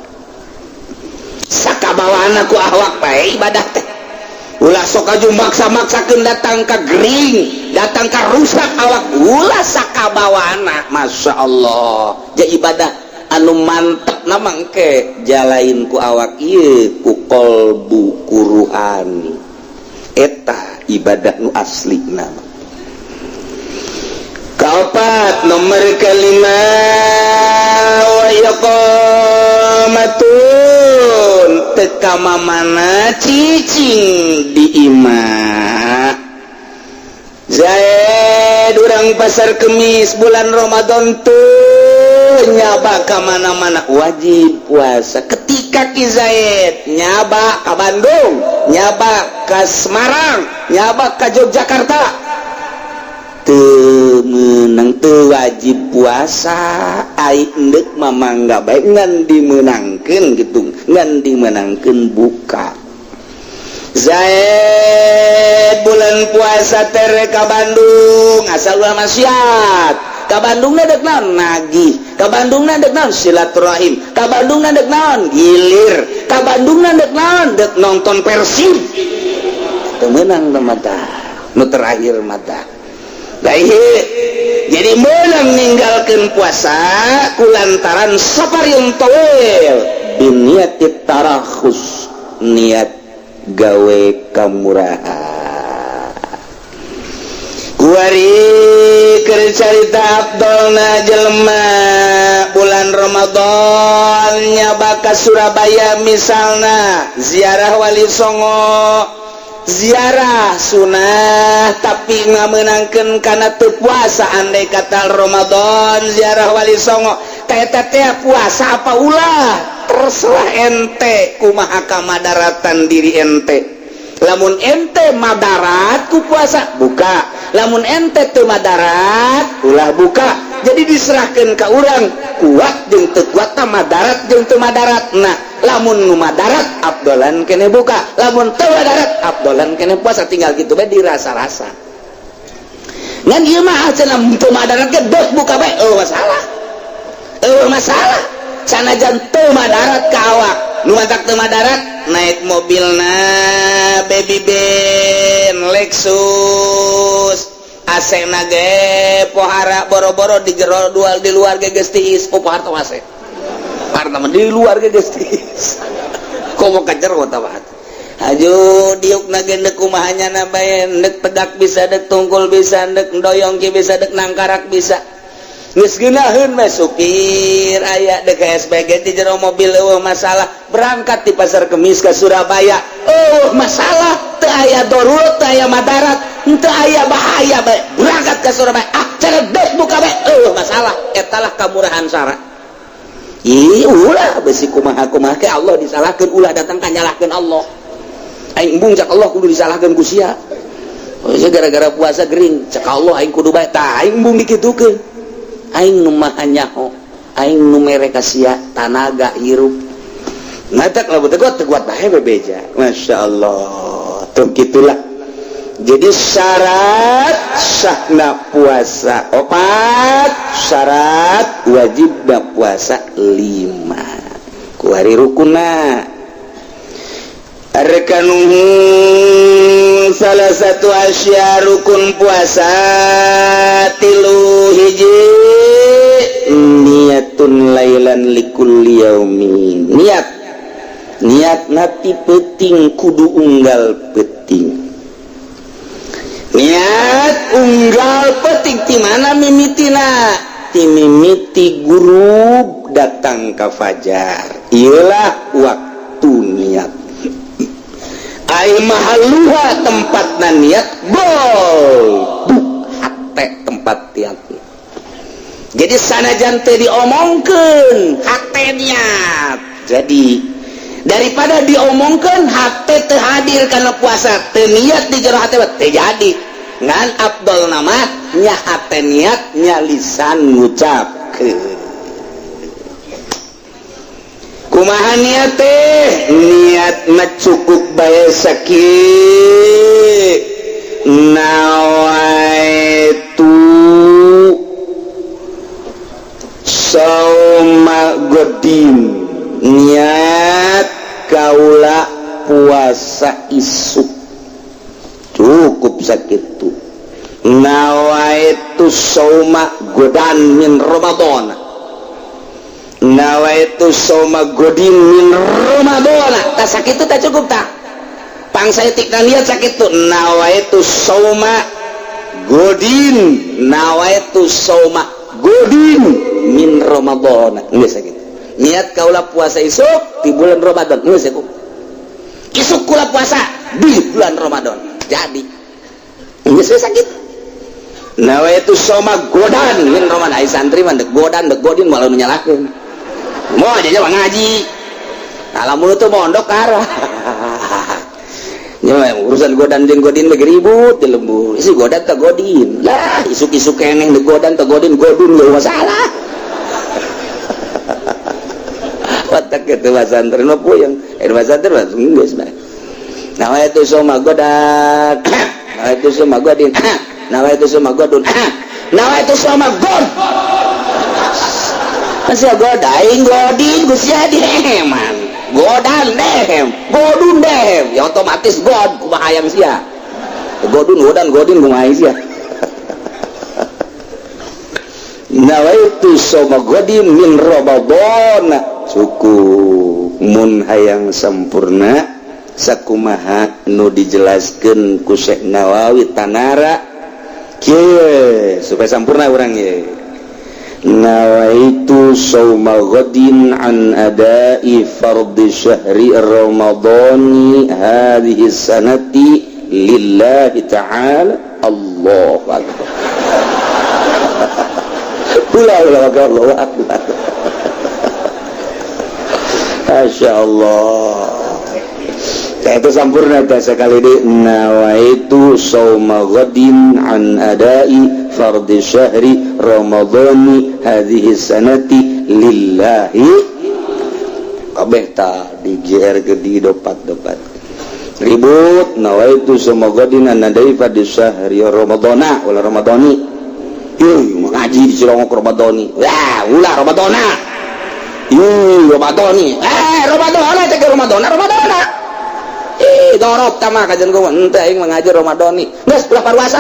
Speaker 2: Sakabawana ku awak bae ibadah teh. Ulah sok aju maksa-maksakeun datang ka gering, datang ka rusak awak, ulah sakabawana. Masya Allah. Ja ibadah anu mantep na mangke jalain ku awak ieu ku kolbu ku ruhani. Eta ibadah nu asli nama. Kaopat nomor kelima wa iqamatun teka mamana cicing di imah. Zaid urang pasar Kemis bulan Ramadan tuh nyaba ka mana-mana wajib puasa. Ketika Ki Zaid nyaba ka Bandung, nyaba ka Semarang, nyaba ka Yogyakarta, teu meunang, teu wajib puasa. Ai endek mamangga bae ngan dimeunangkeun gitu, ngan dimeunangkeun buka. Zaid bulan puasa tere ka Bandung asal ulah maksiat. Ka Bandung dek naon nagih, ka Bandung dek naon silaturahim, ka Bandung dek naon gilir, ka Bandung dek naon dek nonton Persib. Teu meunang teh mata nu terakhir mata. Jadi menang ninggalkan puasa kulantaran safarin tawil biniati tarakhus, niat gawe kamurahan. Kuari keur carita Abdulna jelema bulan Ramadan nyaba ka Surabaya misalna ziarah Wali Songo, ziarah sunah tapi ngamenangkeun kana teu puasa. Andai kata Ramadan ziarah Wali Songo teh teh puasa apa ulah terserah ente kumaha kamadaratan diri ente. Lamun ente madarat ku puasa buka, lamun ente teu madarat ulah buka. Jadi diserahkan ke urang kuat jeung teu kuat, madarat jeung teu madarat. Nah lamun nu madarat abdolan kene buka, lamun teu madarat abdolan kene puasa, tinggal gitu bae dirasa-rasa. Ngan ieu mah cenah teu madarat ge deuk buka bae, eueuh masalah, eueuh masalah. Sanajan teu madarat ka awak, nu matak teu madarat naik mobilna Baby Ben Lexus, AC na ge pohara boro-boro di jero dual di luar ge geus tiis. Oh pohara teh AC parna mah di luar ge geus tiis, komo ka jero tah mah. Aju diuk na ge deuk kumaha nya bae, deuk tegak bisa, deuk tungkul bisa, deuk doyong ki bisa, deuk nangkarak bisa. Geus geunaheun mah supir aya deuk SPG di jero mobil eueuh masalah. Berangkat di pasar Kemis ke Surabaya eueuh masalah, teu aya darurat, teu aya madarat, teu aya bahaya bae berangkat ke Surabaya. Ah ceredek buka bae eueuh masalah. Eta lah kamurahan sara. Ih ulah besi kumaha kumaha ke Allah disalahkeun, ulah datang ka nyalahkeun Allah. Aing embung cak Allah kudu disalahkeun ku sia. Oh, gara-gara puasa gering cak Allah aing kudu bae tah aing embung dikitukeun. Aing nu maha nyaho, aing nu mere ka sia tanaga hirup. Matak lamun teu kuat teu kuat bae bebeja. Masya Allah. Tuh gitulah. Jadi syarat sahna puasa opat, syarat wajibna puasa 5. Kuari rukunna. Arkanuhu salah satu asya rukun puasa 3 hiji niat. Niyatun lailan likulli yaumin. Niat, niat nanti peting kudu unggal peting. Niat unggal peting ti mana mimitina? Ti mimiti gurub datang ka fajar. Iyalah waktu niat. Ai mahalluha tempatna niat bol hate tempat niat. Jadi sanajan teu diomongkeun hate niat. Jadi daripada diomongkeun hate teu hadir karena puasa teu niat di jero hate teu jadi. Ngan abdol nama nya hate niat nya lisan ngucapkeun. Kumaha niat teh? Niat mah cukup bae sakieu. Nawaitu sauma godin, niat kaula puasa isuk, cukup sakitu. Nawaitu sauma godan min Ramadan, nawaitu sauma godin min Ramadan, tak sakitu tak cukup tak pangsaeutik niat sakitu. Nawaitu sauma godin, nawaitu sauma godin min Ramadan, geus sakitu. Niat kaula puasa isuk di bulan Ramadan, geus cukup. Isuk kula puasa di bulan Ramadan, jadi geus sakitu. Nawaitu sauma godan min Ramadan. Ai santri mah dek godan dek godin malah nu nyalahkeun. Mau aja mah ngaji. Lamun teu mondok arah. Nya urusan godan jeung godin lagi ribut di lembur. Isi godan teh godin. Lah isuk-isuk keneh dek godan teh godin, godun gak masalah. Watak kitu santri mah puyeng. Eh santri mah geus mah. Nawaitu sauma godan. Nawaitu sauma godin. Nawaitu sauma godun. Nawaitu sauma god. Masih godaing godin geus jadi heman. Godan dehem, godun dehem, ya otomatis god kumaha hayang sia. Godun godan godin kumaha sia. Nawaitu sauma godin min Ramadan, cukup mun hayang sempurna sakumaha nu dijelaskeun ku Syekh Nawawi tanara kieu supaya sempurna urang ye. Nawaitu sauma ghadin an adai fardhi syahri ramadhani hadhihi sanati lillahi ta'ala. Allahu akbar. Ulah ulah Allahu akbar. Masya Allah. Itu sempurna teh sekali di nawaitu sauma ghadin an adai fardhi syahri ramadhani hadhihi sanati lillahi. Kabeh ta di GR ke di dopat-dopat ribut. Nawaitu sauma ghadin an adai fardhi syahri ramadhana ulah ramadhani. Yuh ngaji di Cilongok ramadhani. Wah ulah ramadhana. Yuh ramadhani. Ramadhana teh ramadhana ramadhana. Dorop tama kajian gua henteu aing mengajar Ramadhani. Geus ulah paruasa.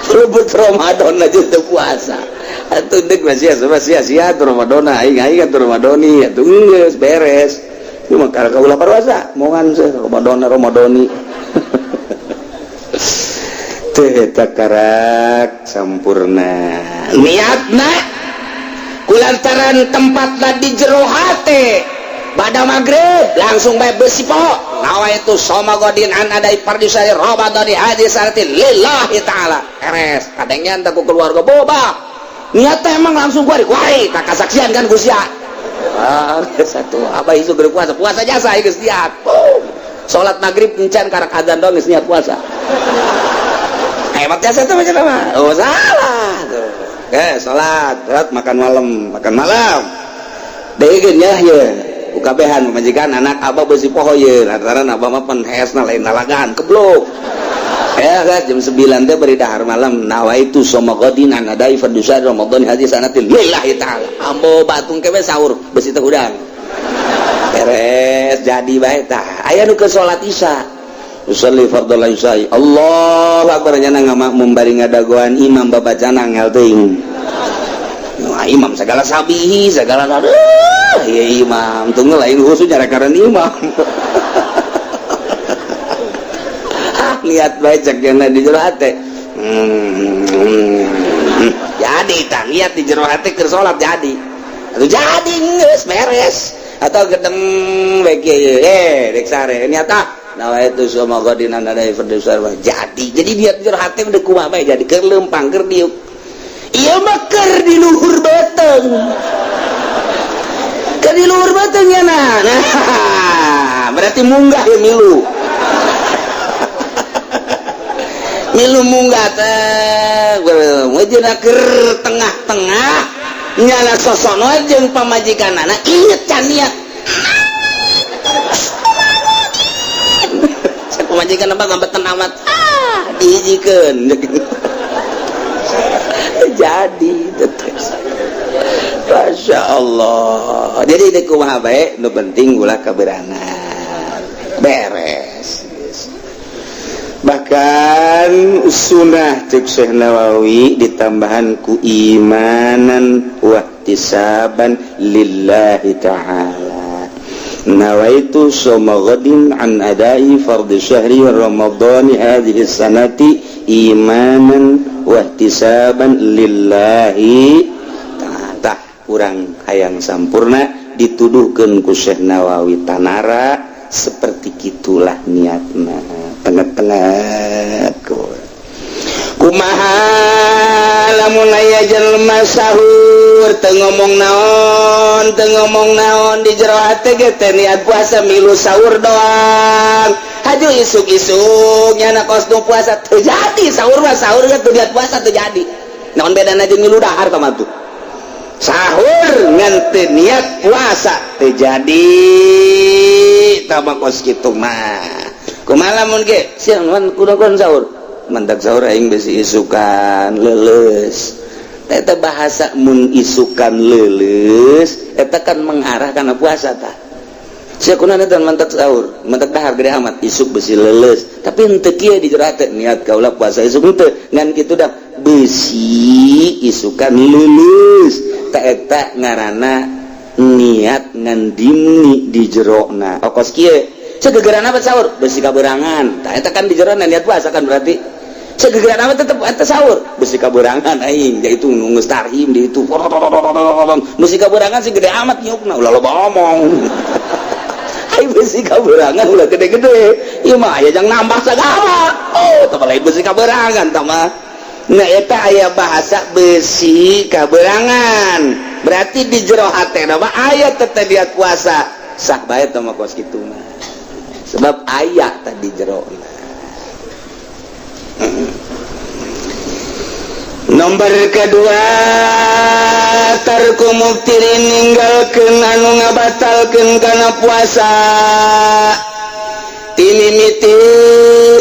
Speaker 2: Rebut Ramadan aja teu puasa. Atuh deuk masih sia-sia Ramadan aing aing atuh Ramadhani atuh geus beres. Ieu mah karek ulah paruasa, mongan seuh Ramadan Ramadhani. Teh eta karak sampurna. Niatna kulantaran tempatna di jero hate. Bada maghrib langsung bae besi po. Nawaitu sauma godin an adai fardhi syahri ramadhani hadhihi sanati lillahi ta'ala. Beres. Kadangnya teh ku keluarga boba. Niat teh emang langsung kuari kuari tak kasaksian kan Gus ya. Ah, satu abah isu geus puasa, puasa jasa geus niat. Boom. Salat maghrib encan karak adzan doang geus niat puasa. Hebat jasa teh macam apa? Oh, salah tuh. Oke, salat, salat makan malam, makan malam. Deui nya ye. Ukabehan pamajikan anak abah beusi poho ye lantaran abah mah pan hesna lain nalagan keblok. Ya kan jam 9 teh beri dahar malam nawaitu sauma ghadin an adai fardhu syahri ramadhan hadhihi sanati lillahi ta'ala. Ambo batung kewe sahur beusi teh hudang. Beres jadi bae tah. Aya nu keur salat isya. Usalli fardhu isya'i. Allahu akbar, nyana ngamakmum bari ngadagoan imam babacana angel teuing. Wah, imam segala sabihi segala, aduh ya imam tunggu lain khusus nyarakaran imam. Ah, niat bae cek nyana di jero hate. Jadi tah niat di jero hate keur salat jadi. Atuh jadi geus beres. Atau gedeng bae kieu rek sare niat ah nawaitu soma ghadin an adai fardhu jadi. Jadi niat jero hate udah kumaha bae jadi keur leumpang keur diuk. Ieu mah keur di luhur beuteung. Keur di luhur beuteung ya nah. Nah, berarti munggah ya milu. Milu munggah teh wajena keur tengah-tengah nyala sosono jeung pamajikanana inget can niat. Pamajikan apa ngambetan amat ah dihijikeun. Jadi terus Masya Allah. Jadi itu kumaha bae nu penting ulah kaberangan beres. Bahkan sunnah cek Syekh Nawawi ditambahan ku imanan wahtisaban lillahi ta'ala. Nawaitu soma ghadin an adai fardhi syahri Ramadan hadhihi sanati imanan wahtisaban lillahi ta'ala. Kurang hayang sampurna dituduhkeun ku Syekh Nawawi tanara seperti kitulah niatna tengah-tengah kumaha lamun aya jelema sahur teu ngomong naon di jero hate ge teh niat puasa milu sahur doang. Haju isuk-isuk nyana kos nu puasa teu jadi sahur mah sahur ge teu niat puasa teu jadi. Naon bedana jeung milu dahar tah mah tuh. Sahur ngan teu niat puasa teu jadi tah mah kos kitu mah. Kumaha lamun ge siang kudu sahur. Mentak sahur aing besi isukan leuleus. Eta bahasa mun isukan leuleus eta kan mengarah kana puasa tah. Sia kunaon eta mentak sahur, mentak dahar gede amat isuk besi leuleus. Tapi henteu kieu di jero hate niat kaula puasa isuk henteu ngan kitu dah besi isukan leuleus. Ta eta ngaranna niat ngan dimni di jerona. Okos kieu segegeran apa sahur besi kaberangan. Ta eta kan di jerona niat puasa kan berarti segegeran amat tetep eta sahur besi kaberangan aing yaitu nunggu tarhim di itu besi kaberangan sih gede amat nyukna ulah loba omong. Ai besi kaberangan ulah gede-gede ieu mah aya jang nambah sagala. Oh teh lain besi kaberangan tah mah. Nah eta aya bahasa besi kaberangan berarti di jero hatena mah aya teh niat puasa sah bae teh mah kos kitu mah sebab aya tadi jerona. Nomor kedua tarku muftirin ninggalkeun anu ngabatalkeun kana puasa. Timimiti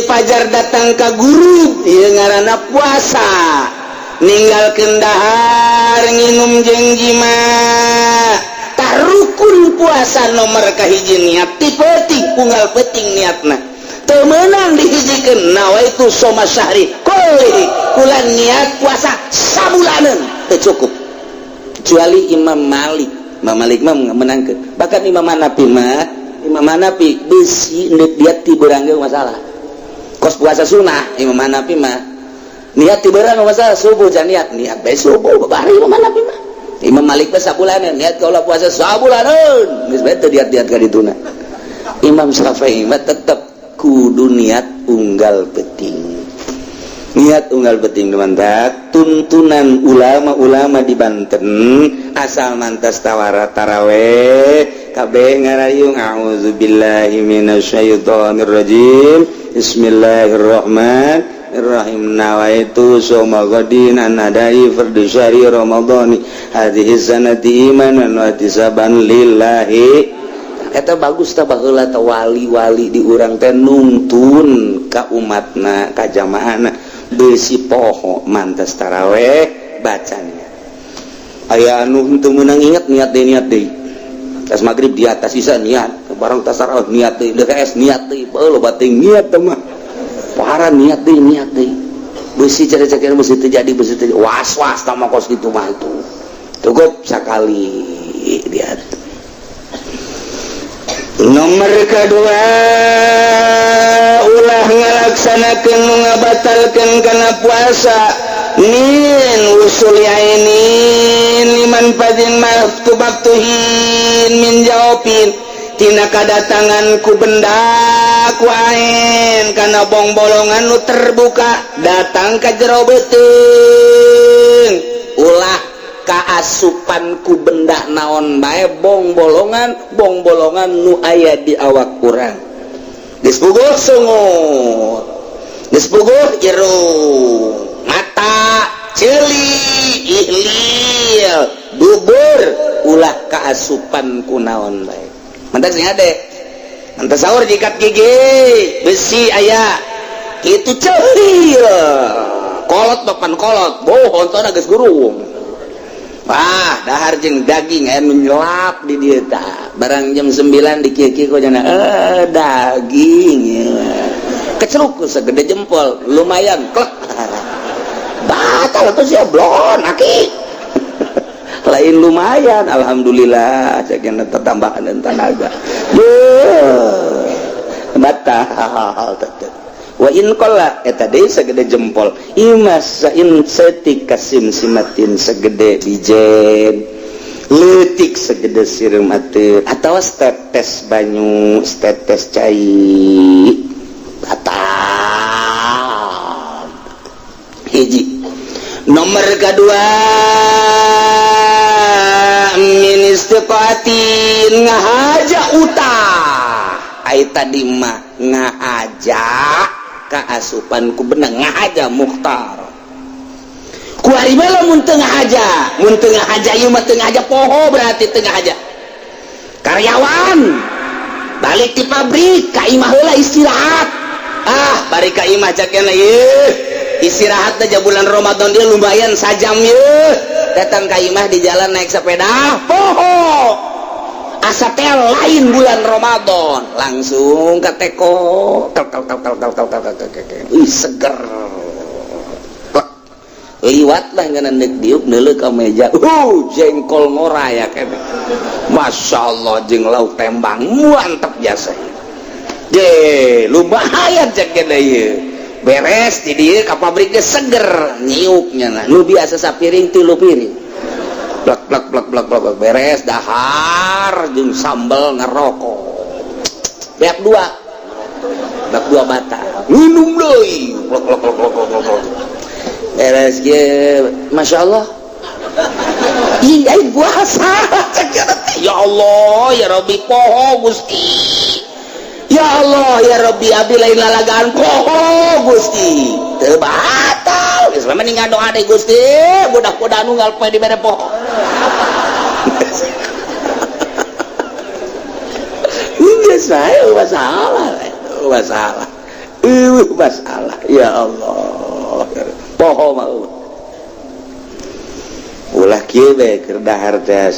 Speaker 2: pajar datang ka guru ieu ngaranna puasa. Ninggalkeun dahar nginum jeung jima. Tah rukun puasa nomor kahiji niat ti peuting unggal peuting niatna. Teu meunang dihijikeun nawaitu soma syahri kullihi kula niat puasa sabulaneun teu cukup. Kecuali Imam Malik. Imam Malik mah menangkeun. Bahkan Imam Hanafi mah, Imam Hanafi besi neuk diat ti beurang ge masalah. Kos puasa sunah Imam Hanafi mah niat ti beurang masalah subuh jan niat niat bae subuh babari Imam Hanafi mah. Imam Malik mah sabulaneun niat kaula puasa sabulaneun geus bae teu diat-diat ka dituna. Imam Syafi'i mah tetep kudu niat unggal peting. Niat unggal peting mantap tuntunan ulama-ulama di Banten asal mantas tawara taraweh kabeh ngarayung a'udzubillahi minasyaitonir rajim bismillahirrahmanirrahim nawaitu soma ghadin an adai fardhu syahri ramadhani hadhihi sanati imanan wa ihtisaban lillahi. Eta bagus tah baheula tah wali-wali di urang teh nungtun ka umatna ka jamaahna besi poho mantas taraweh bacanya. Aya anu henteu meunang inget niat deui tas maghrib di atas isa niat Barang tasar, oh, niat deui, DKS niat deui, loba teuing niat teh mah. Parah, niat deui, niat deui. Besi cara-cara besi terjadi, besi terjadi. Was-was tah mah kos kitu mah itu. Cukup sekali lihat. Nomor kedua, ulah ngalaksanakeun nu ngabatalkeun kana puasa min wusuli ainin liman fadin maftuhin min jaufin, tina kadatangan ku benda ku ain kana bong bolongan nu terbuka datang ka jero beuteung. Ulah kaasupan ku benda naon bae, bong bolongan, bong bolongan nu aya di awak urang. Geus puguh sungut, geus puguh irung, mata, ceuli, ihlil, dubur, ulah kaasupan ku naon bae. Mantap sing ade, mantap sahur jikat gigi besi aya kitu, ceuli kolot, papan kolot bohong geus gurung. Wah, dahar jeung daging aya menyelap di dieu tah. Barang jam 9 di kieu-kieu kok jana daging ya. Keceluk segede jempol, lumayan klek. Batal tuh sia blon aki. Lain lumayan, alhamdulillah cek tambahan dan tenaga. Duh. Batal tetep. Wa in qalla, eta deui segede jempol. Imas in setik kasim simatin, segede bijen. Leutik segede sireum ateun atawa tetes banyu, tetes cai. Batal. Hiji. Nomor kedua, min istiqatin, ngahaja utah. Ai tadi mah ngahaja kaasupan ku benang, ngahaja mukhtar. Ku ari mah lamun teu ngahaja, mun teu ngahaja ieu mah teu ngahaja poho, berarti teu ngahaja. Karyawan balik di pabrik ka imah heula istirahat. Ah, bari ka imah cakena ieu istirahat aja, bulan Ramadan dia lumayan sajam ye. Datang ka imah, di jalan naik sepeda poho, asa teh lain bulan Ramadan, langsung ke teko, kel kel kel kel kel kel kel kel kel kel. Ih, seger. Plek. Liwat lah ngeunah deuk diuk neuleuh ka meja, jengkol ngora ya kene, Masya Allah, jeung lauk tembang mantep jasa je, lumayan cek kene ieu. Beres di dieu ka pabriknya seger, nyiuknya lah nu biasa sapiring tilu piring, blak blak blak blak blak. Beres dahar jeung sambal, ngerokok beak dua, beak dua, batal. Minum deui, blak blak blak blak blak blak. Beres ge, Masya Allah, iya puasa cek ya Allah ya Rabbi, poho Gusti, ya Allah ya Rabbi, abdi lain lalagaan, poho Gusti. Teu batal geus mah, mending ngadoa deui, Gusti, budak-budak nunggal poe dibere poho. Geus bae masalah, masalah, masalah, ya Allah, poho mah. Ulah kieu bae, keur dahar teh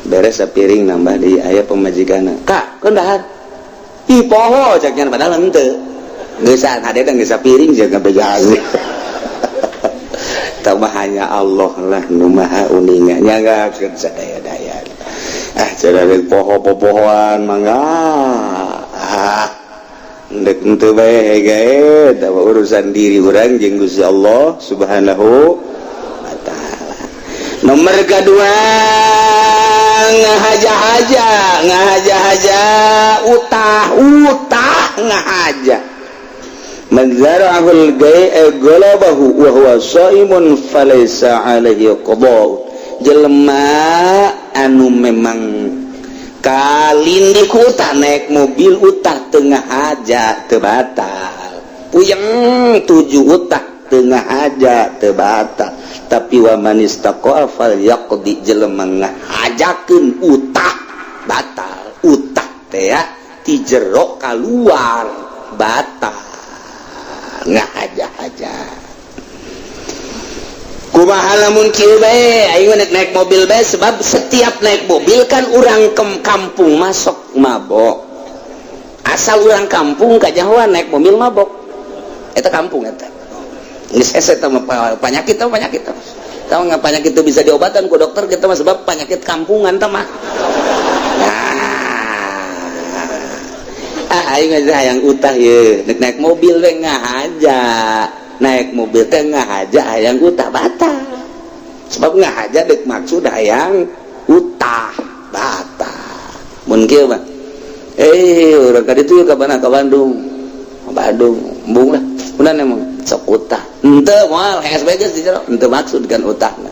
Speaker 2: beres sapiring nambah di aya pamajikanna, "Kak, keun dahar." "Ih, poho," caknya, padahal henteu. Geus hade geus sapiring jeung beja. Tambah hanya Allah lah nu maha uninga, nyanggakeun sadaya-daya. Ah, cara poho popohoan mangga, ah, ndek henteu bae gae, eta urusan diri urang jeung Gusti Allah Subhanahu wa taala. Nomor kedua, ngahaja-haja, ngahaja-haja utah, utah ngahaja. Man zara'ahul gai'a galabahu wa huwa shaimun falaysa alaihi qada. Jelema anu memang kalindih utah, naik mobil utah, teu ngahaja teu batal. Puyeng tujuh utah, teu ngahaja teu batal. Tapi wa man istaqa'a falyaqdi, jelema ngahajakeun utah batal. Utah teh ya ti jero kaluar batal ngahaja-haja. Kumaha lamun kieu bae, aing mah naik mobil bae, sebab setiap naik mobil kan urang ke kampung masuk mabok. Asal urang kampung kajahoan naik mobil mabok. Eta kampung eta. Geus hese eta mah penyakit tah penyakit. Tahu nggak penyakit itu bisa diobatan ku dokter kita mah, sebab penyakit kampungan tah mah. Nah, aing mah hayang utah ye, naik mobil we ngahaja. Naik mobil teh ngahaja hayang utah batal. Sebab ngahaja dek maksud hayang utah batal. Mun kieu mah urang ka ditu ka mana ka Bandung. Bandung, embung lah. Udah emang sok utah. Henteu moal HSB geus di jero, henteu maksud kan utahna.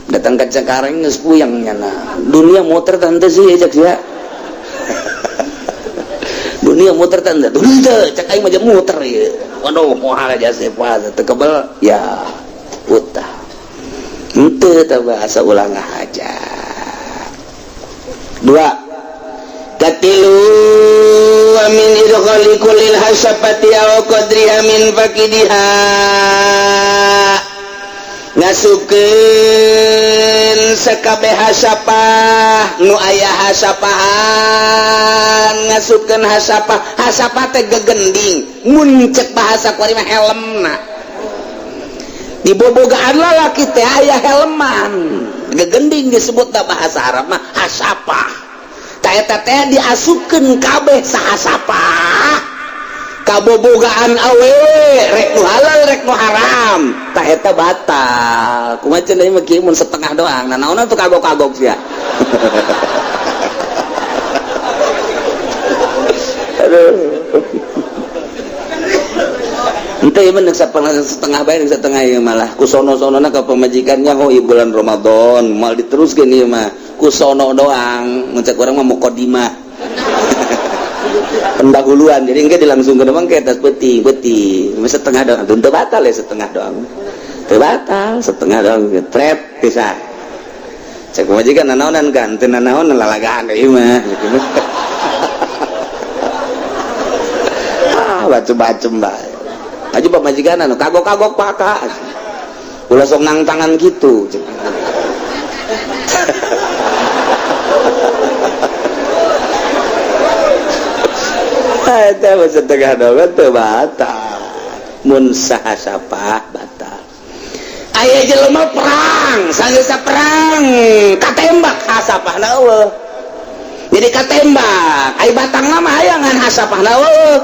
Speaker 2: Datang ka Cengkareng geus puyeng nyana. Dunia muter teh henteu sih cek sia. Dunia muter teh henteu. Henteu cek aing mah muter ieu. Waduh moal aja sepa teu kebel ya utah. Henteu teh bahasa ulang aja. Dua. Katilu wa min idkhali kullil hasafati aw qadriha min fakidiha, ngasupkeun sakabeh hasapah nu aya hasapahan, ngasupkeun hasapah. Hasapah teh gegending, mun cek bahasa kuari mah helmna. Dibobogaan lalaki teh aya helman, gegending disebut bahasa Arab mah hasapah. Eta teh diasupkeun kabeh sahasapah kabobogaan awewe, rek nu halal rek nu haram, tah eta batal. Kumaha cenah ieu mah kieu mun setengah doang, nah naonna tuh kagok-kagok sia. Aduh. Henteu ieu mah setengah bae, setengah ieu malah ku sono-sonona ka pamajikannya, oh ieu bulan Ramadan moal diteruskeun ieu mah. Kusono doang, ngecek orang mah mukodimah pendahuluan, jadi enggak dilangsung ke depan ke atas peti peti setengah doang, tentu batal ya setengah doang, teu batal setengah doang, tret bisa. Cek majikan nanaonan kan, teu nanaonan lalagaan ieu mah. Ah, bacem-bacem bae. Aja pamajikan anu kagok-kagok paka. Ulah sok nang tangan kitu. Eta setengah doang teu batal. Mun sahasapah batal. Aya jelema perang, sanggeus perang katembak hasapahna eueuh. Jadi katembak, ai batangna mah aya ngan hasapahna eueuh.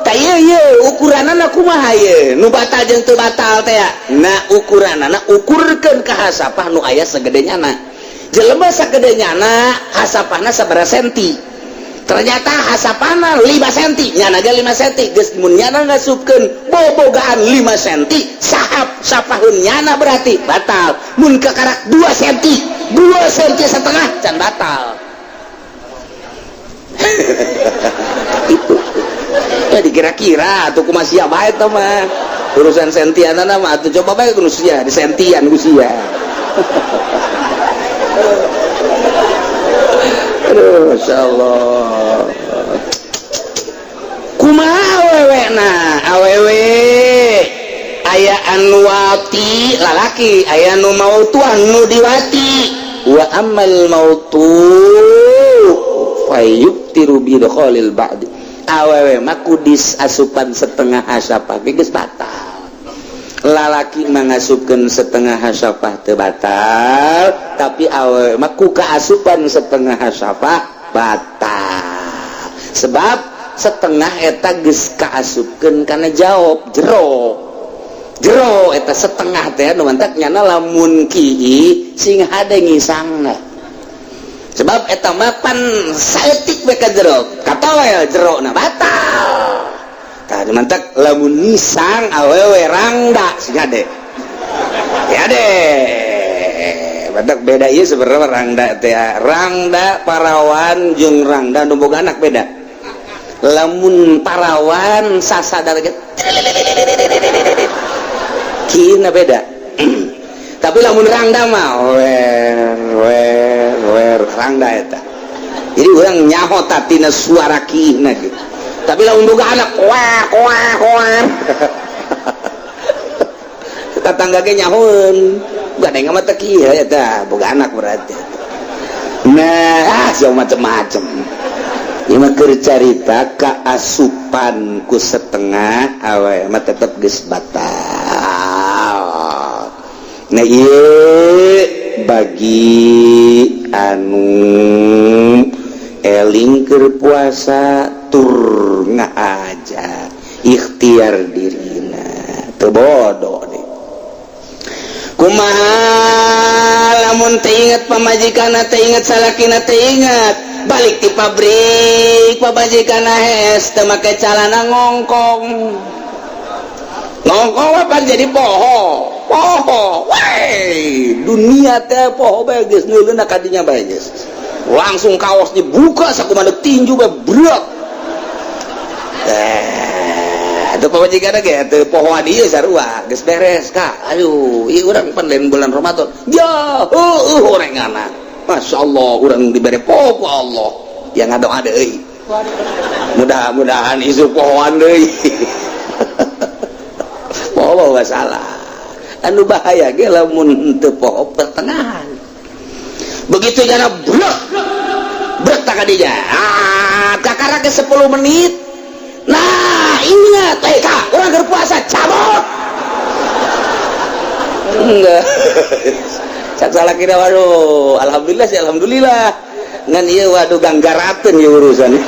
Speaker 2: Tah ieu ieu ukuranana kumaha ieu? Nu batal jeung teu batal teh. Nah ukuranana ukurkeun ka hasapah nu aya sagede nyana. Jelema sagede nyana hasapahna sabaraha senti? Ternyata hasapana 5 senti, nyana ge 5 senti, geus mun nyana ngasupkeun bobogaan 5 senti, sahap sapahun nyana berarti batal. Mun kakarak 2 senti, 2 senti setengah can batal. Itu. Ya dikira-kira atuh kumaha sia bae teh mah. Urusan sentianana mah atuh coba bae ku sia, di sentian ku sia. Aduh, masyaallah. Kumaha awewe na? Awewe aya anu wati lalaki, aya nu mautuah nu diwati. Wa ammal mautu fayubtiru bi dukhalil ba'di. Awewe mah kudis asupan setengah hasapah geus batal. Lalaki mangasupkeun setengah hasapah teu batal, tapi awewe mah ku kaasupan setengah hasapah batal. Sebab setengah eta geus kaasupkeun kana jawab jero. Jero eta setengah teh nu mantak nyana lamun kiih sing hade ngisangna. Sebab eta mah pan saeutik we ka jero, katoel jerona batal. Tah mantak lamun ngisang awewe rangda sing hade. Ya deh. Mantak beda ieu sebenarnya rangda teh. Rangda parawan jeung rangda nu boga anak beda. Lamun parawan sasadar ge kieu beda. Tapi lamun rangda mah wer wer wer rangda eta. Jadi urang nyaho tina suara kieu gitu. Tapi lamun boga anak koak koak koak. Tatangga ge nyahoeun gandeng mah teu kieu eta boga anak berarti. Nah, ah sia macem-macem. Ieu mah keur carita kaasupan ku setengah awe mah tetep geus batal. Nah, ieu bagi anu eling keur puasa tur ngahaja ikhtiar dirina teu bodoh deh. Kumaha lamun teu inget pamajikanna, teu inget salakina, teu inget balik di pabrik pamajikanna hes teu make calana, ngongkong ngongkong apa jadi poho poho wey dunia teh poho bae geus neuleuna kadinya bae geus langsung kaos dibuka sakumaha tinju bae berat. Itu pamajikan ge teu pohoan ieu sarua geus beres ka aduh ieu urang pan lain bulan Ramadan ya heueuh orangana masyaallah urang dibere poho ku Allah yang ngadoa deui mudah-mudahan isuk pohoan deui. Poho masalah anu bahaya ge lamun teu poho pertengahan begitu jana brek brek tak kadinya ah kakara ke 10 menit. Nah ingat kak orang berpuasa cabut enggak cak salah kira waduh alhamdulillah sih alhamdulillah ngan ieu waduh ganggarateun ieu urusan.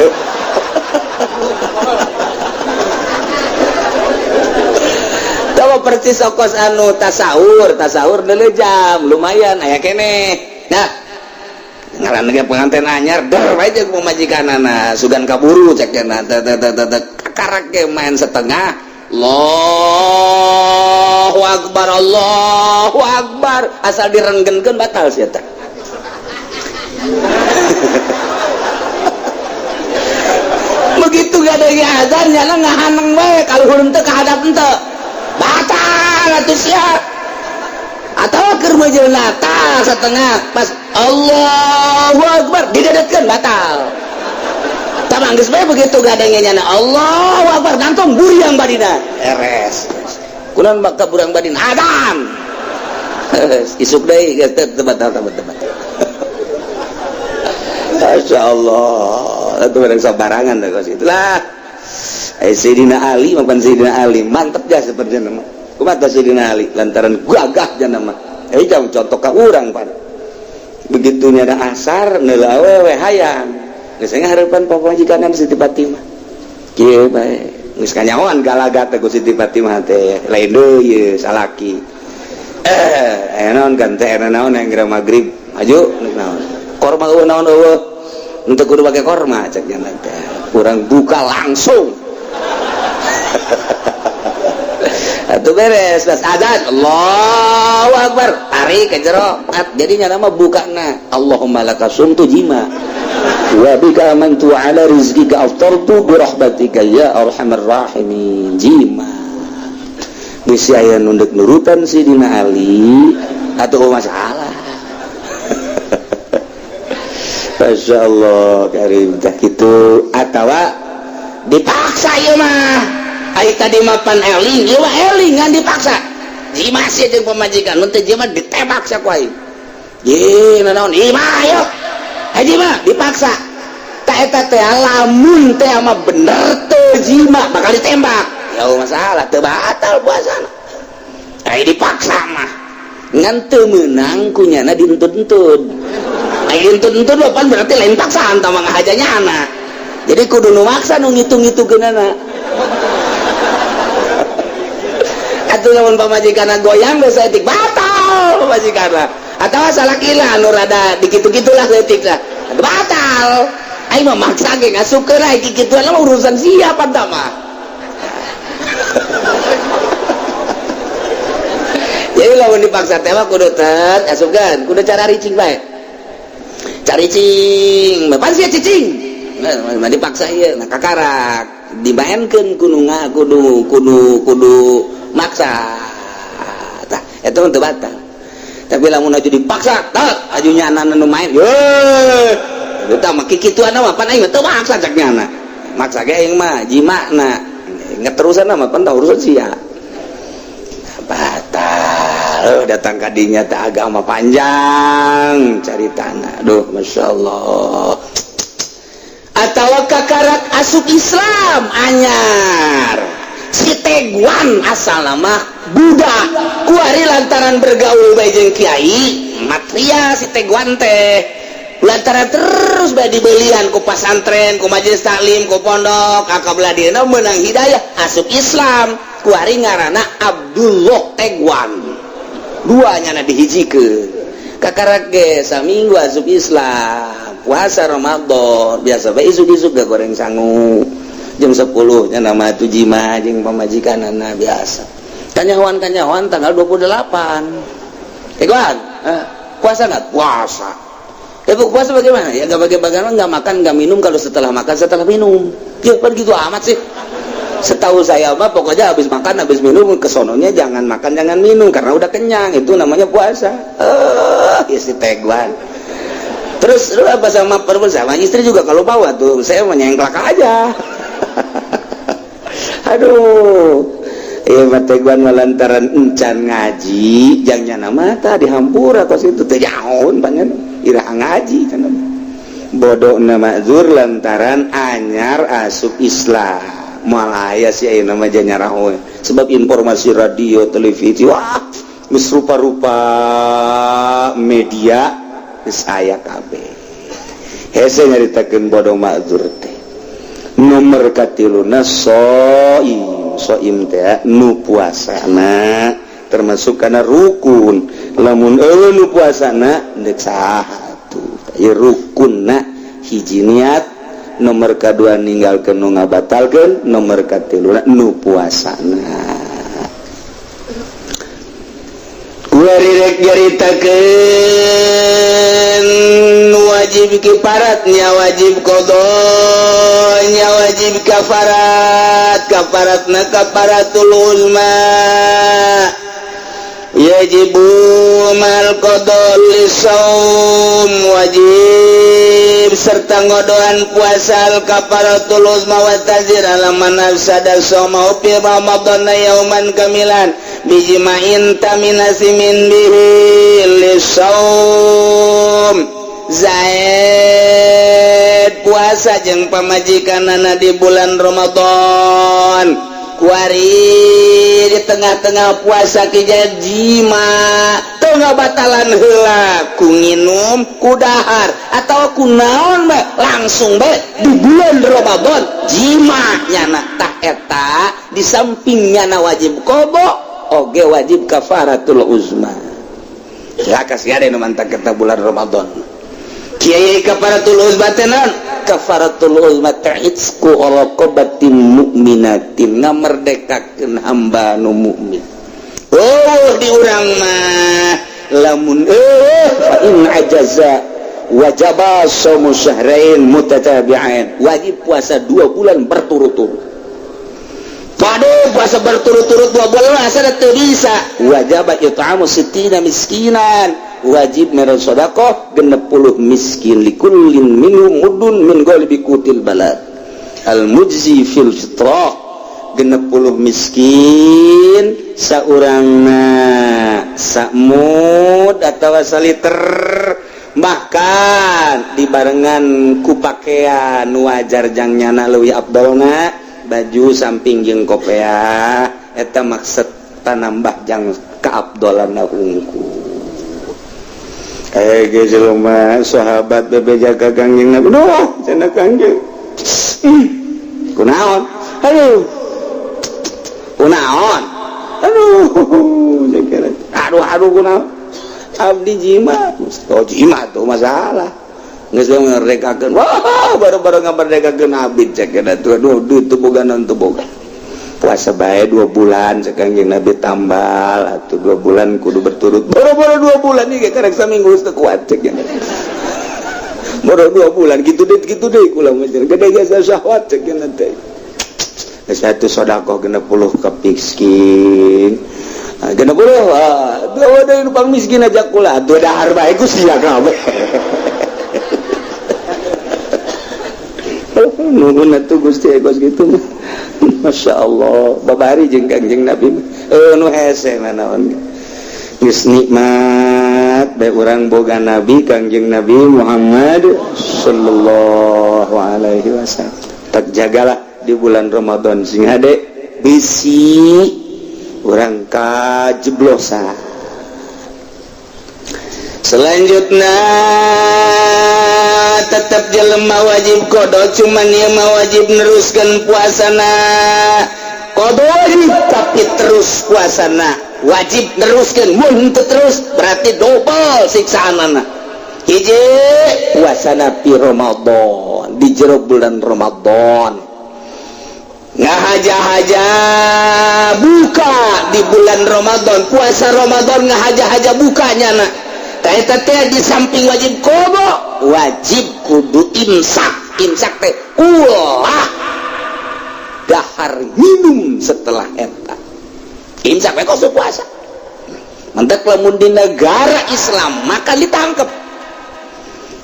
Speaker 2: Tawa persis okos anu tasawur tasawur deuleu jam lumayan aya keneh. Nah ngaran ge pengantin anyar der bae jeung pamajikanana sugan kaburu cek cenah teh teh teh kakarak ge main setengah Allahu akbar Allahu akbar asal direnggenkeun batal sia teh. Begitu gadanya azan nyana ngahaneng bae kalau hurung teh kahadap henteu batal atuh sia atau keur meujeuh tah setengah pas Allahu akbar didedetkeun batal. Tah geus bae begitu gadanya nyana Allahu akbar nangtung buriang badina eres kunaon bakal burang badina adam isuk deui geus teu batal teu batal. Masyaallah atuh barang sabarangan teh kos itulah. Sayyidina Ali mapan Sayyidina Ali mantep ja seperti nama kumaha Sayyidina Ali lantaran gagah jana mah jauh contoh ka urang pan begitu nyada asar neula awewe hayang geus ngahareupan pamajikan Siti Fatimah kieu bae geus kanyahoan galagat teh ku Siti Fatimah teh lain deui ieu salaki aya naon kan teh naon yang geura magrib maju naon korma eueuh naon eueuh henteu kudu pake korma cek nya teh urang buka langsung. Atuh beres pas azan Allahu akbar tarik ke jero jadi nya nama bukana Allahumma laka sumtu jima wa bika amantu ala rizqika aftartu bi rahmatika ya arhamar rahimin jima bisi aya nu deuk nurutan Sidina Ali atuh masalah. Masyaallah karim tah kitu atawa dipaksa ieu mah ai tadi mah pan eling ieu mah eling ngan dipaksa jima sia jeung pamajikan mun teu jima ditebak sia ku aing ye nanaon ieu mah ayo haji mah dipaksa ta eta teh lamun teh mah bener teu jima bakal ditembak ya masalah teu batal puasana ai dipaksa mah ngan teu meunang ku nyana dientut-entut ai entut-entut mah pan berarti lain paksaan tah mah ngahajanya anak jadi kudu nu maksa nu ngitung-ngitungkeunana atuh lamun pamajikanna goyang geus saeutik batal pamajikanna atawa salakina anu rada dikitu-kitulah saeutik lah batal aing mah maksa ge ngasupkeun ai kikituan mah urusan siapa tah mah. Jadi lamun dipaksa teh mah kudu tet asupkeun kudu cara ricing bae caricing bapak sia cicing nah, dipaksa ieu nah kakarak dimaenkeun kudu kudu kudu kudu maksa tah eta mah teu batal tapi lamun aju dipaksa tah aju nyana nu main ye eta mah kikituan mah pan aing teu maksa cak nyana maksa ge aing mah jimana ngeterusan mah pan tah urusan sia batal. Datang kadinya tak agama panjang cari tanah. Duh, Masya Allah. Atau kakarak asup Islam anyar si Teguan, asal nama budak kuari, lantaran bergaul bae jeung kiai matria si Teguan teh, lantaran terus bae dibelian ku pasantren, ku majelis taklim, ku pondok, akabelah dieuna menang hidayah, asup Islam. Kuari ngaranna Abdullah Teguan, duanya na dihijikeun. Kakarak ge saminggu asup Islam, puasa Ramadan biasa bae, isuk-isuk gak goreng sangu jam 10 nya nama itu jima jeung pamajikanana biasa. Kanyahoan kanyahoan tanggal 28. Teguan, puasa nggak? Puasa. Ya, puasa bagaimana? Ya nggak bagaimana, nggak makan, nggak minum, kalau setelah makan, setelah minum. Ya begitu amat sih. Setahu saya mah pokoknya habis makan, habis minum, kesononya jangan makan, jangan minum karena udah kenyang, itu namanya puasa. Eh, ya si Teguan. Terus lu apa sama perempuan, sama istri juga kalau bawa tuh saya menyengklak aja. Aduh. Iya mah Teguan lantaran encan ngaji, jangnya nama ta dihampura kos itu teh jauh panjang ira ngaji cenah. Bodoh makzur lantaran anyar asup Islam. Moal aya sih ayeuna mah nyaraho, sebab informasi radio, televisi, wah, geus rupa-rupa media geus aya kabeh. Hese nyaritakeun bodoh makzur teh. Nomor katiluna soim. Soim teh nu puasana, termasuk karena rukun. Lamun eueuh nu puasana, deuk saha tuh? Ieu rukunna hiji niat, nomor kedua ninggalkeun nu ngabatalkeun, nomor katiluna nu puasana. Kuari rek nyaritakeun wajib kiparatnya, wajib qadanya, wajib kafarat. Kafaratna kafaratul uzma, yajibu mal qada lisaum, wajib serta ngodoan puasa al kafaratul uzma wa tazir ala man afsada shauma fi Ramadan yauman kamilan bijima'in taminasimin bihi lisaum. Zaid puasa jeung pamajikanana di bulan Ramadan. Kuari di tengah-tengah puasa ki jima teu batalan heula ku nginum, ku dahar, atau ku naon bae, langsung bae di bulan Ramadan jima nyana. Tah, eta di samping nyana wajib qada oge wajib kafaratul uzma. Ya kasih ada nu mantak kita bulan Ramadan. Kiai, kafaratul uzma teh naon? Kafaratul uzma teh itqu raqabatin mukminatin, ngamerdekakeun hamba nu mukmin. Oh, di urang mah lamun fa in ajaza wajaba shaumu syahrain mutatabi'ain, wajib puasa 2 bulan berturut-turut. Waduh, puasa berturut-turut 2 bulan asa teu bisa. Wajib it'amu sittina miskinan, wajib mere sedekah 60 miskin, likullin minhum mudun min ghalibi qutil balad al mujzi fil fitrah. 60 miskin saurangna samud atau saliter, bahkan dibarengan ku pakaian wajar jang nyana, leuwih afdolna baju samping jeung kopea. Eta maksud tanambah jang kaafdolan hungkul. Eh, ge jelema sahabat bebeja ka Kangjeng Nabi. "Duh," cenah, "Kangjeng. Kunaon? Aduh. Kunaon? Aduh, aduh, aduh, kunaon? Abdi jima." Oh, jima tuh masalah. Geus merdekakeun. Wah, baru-baru ngamerdekakeun abdi cek eta tuh. Aduh, duit teu boga naon, teu boga. Puasa bae 2 bulan cek Kangjeng Nabi, tambal atuh 2 bulan kudu berturut. Baru-baru 2 bulan nih karek saminggu geus teu kuat cek. Baru 2 bulan gitu deh kula mah gede jasa syahwat cek nanti. Satu sedekah 60 ke miskin. 60, ah, dua ada pang miskin aja kula atuh dahar bae ku sia kabeh. Nuhun atuh Gusti, kos gitu. Masya Allah, babari jeung Kangjeng Nabi nu hese naon. Geus nikmat bae urang boga nabi, Kangjeng Nabi Muhammad sallallahu alaihi wasallam. Tak jagalah di bulan Ramadan sing hade, bisi urang kajeblosan. Selanjutnya, tetap jelema wajib qodo, cuman ieu mah wajib neruskan puasana. Qodo wajib, tapi terus puasana wajib neruskan. Mun teu terus, berarti double siksaan. Hiji, puasana fi Ramadan, di jero bulan Ramadan, ngahaja-haja buka di bulan Ramadan, puasa Ramadan ngahaja-haja bukanya. Nah, eta teh di samping wajib qodo, wajib kudu imsak. Imsak teh ulah dahar minum setelah eta. Imsak we kos puasa. Mantak lamun di negara Islam maka ditangkap.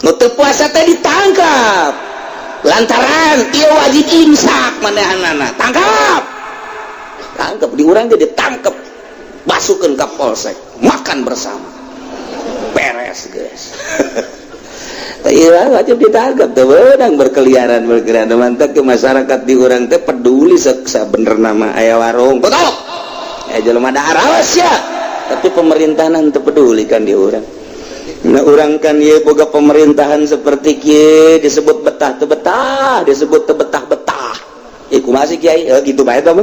Speaker 2: Nu teu puasa teh ditangkap lantaran ieu wajib imsak manehanana. Tangkap, tangkap. Di urang ge ditangkap, masukkeun ka polsek, makan bersama, beres, guys. Iya, wajib ditangkap tuh benang berkeliaran berkeliaran. Mantap ke masyarakat di urang teh peduli. Bener nama aya warung tutup ya, jelema dahar, awas ya. Tapi pemerintahan teu peduli kan di urang. Nah, urang kan ya boga pemerintahan seperti kieu, disebut betah teu betah, disebut teu betah betah. Iku masih kiai eh, gitu bae teh,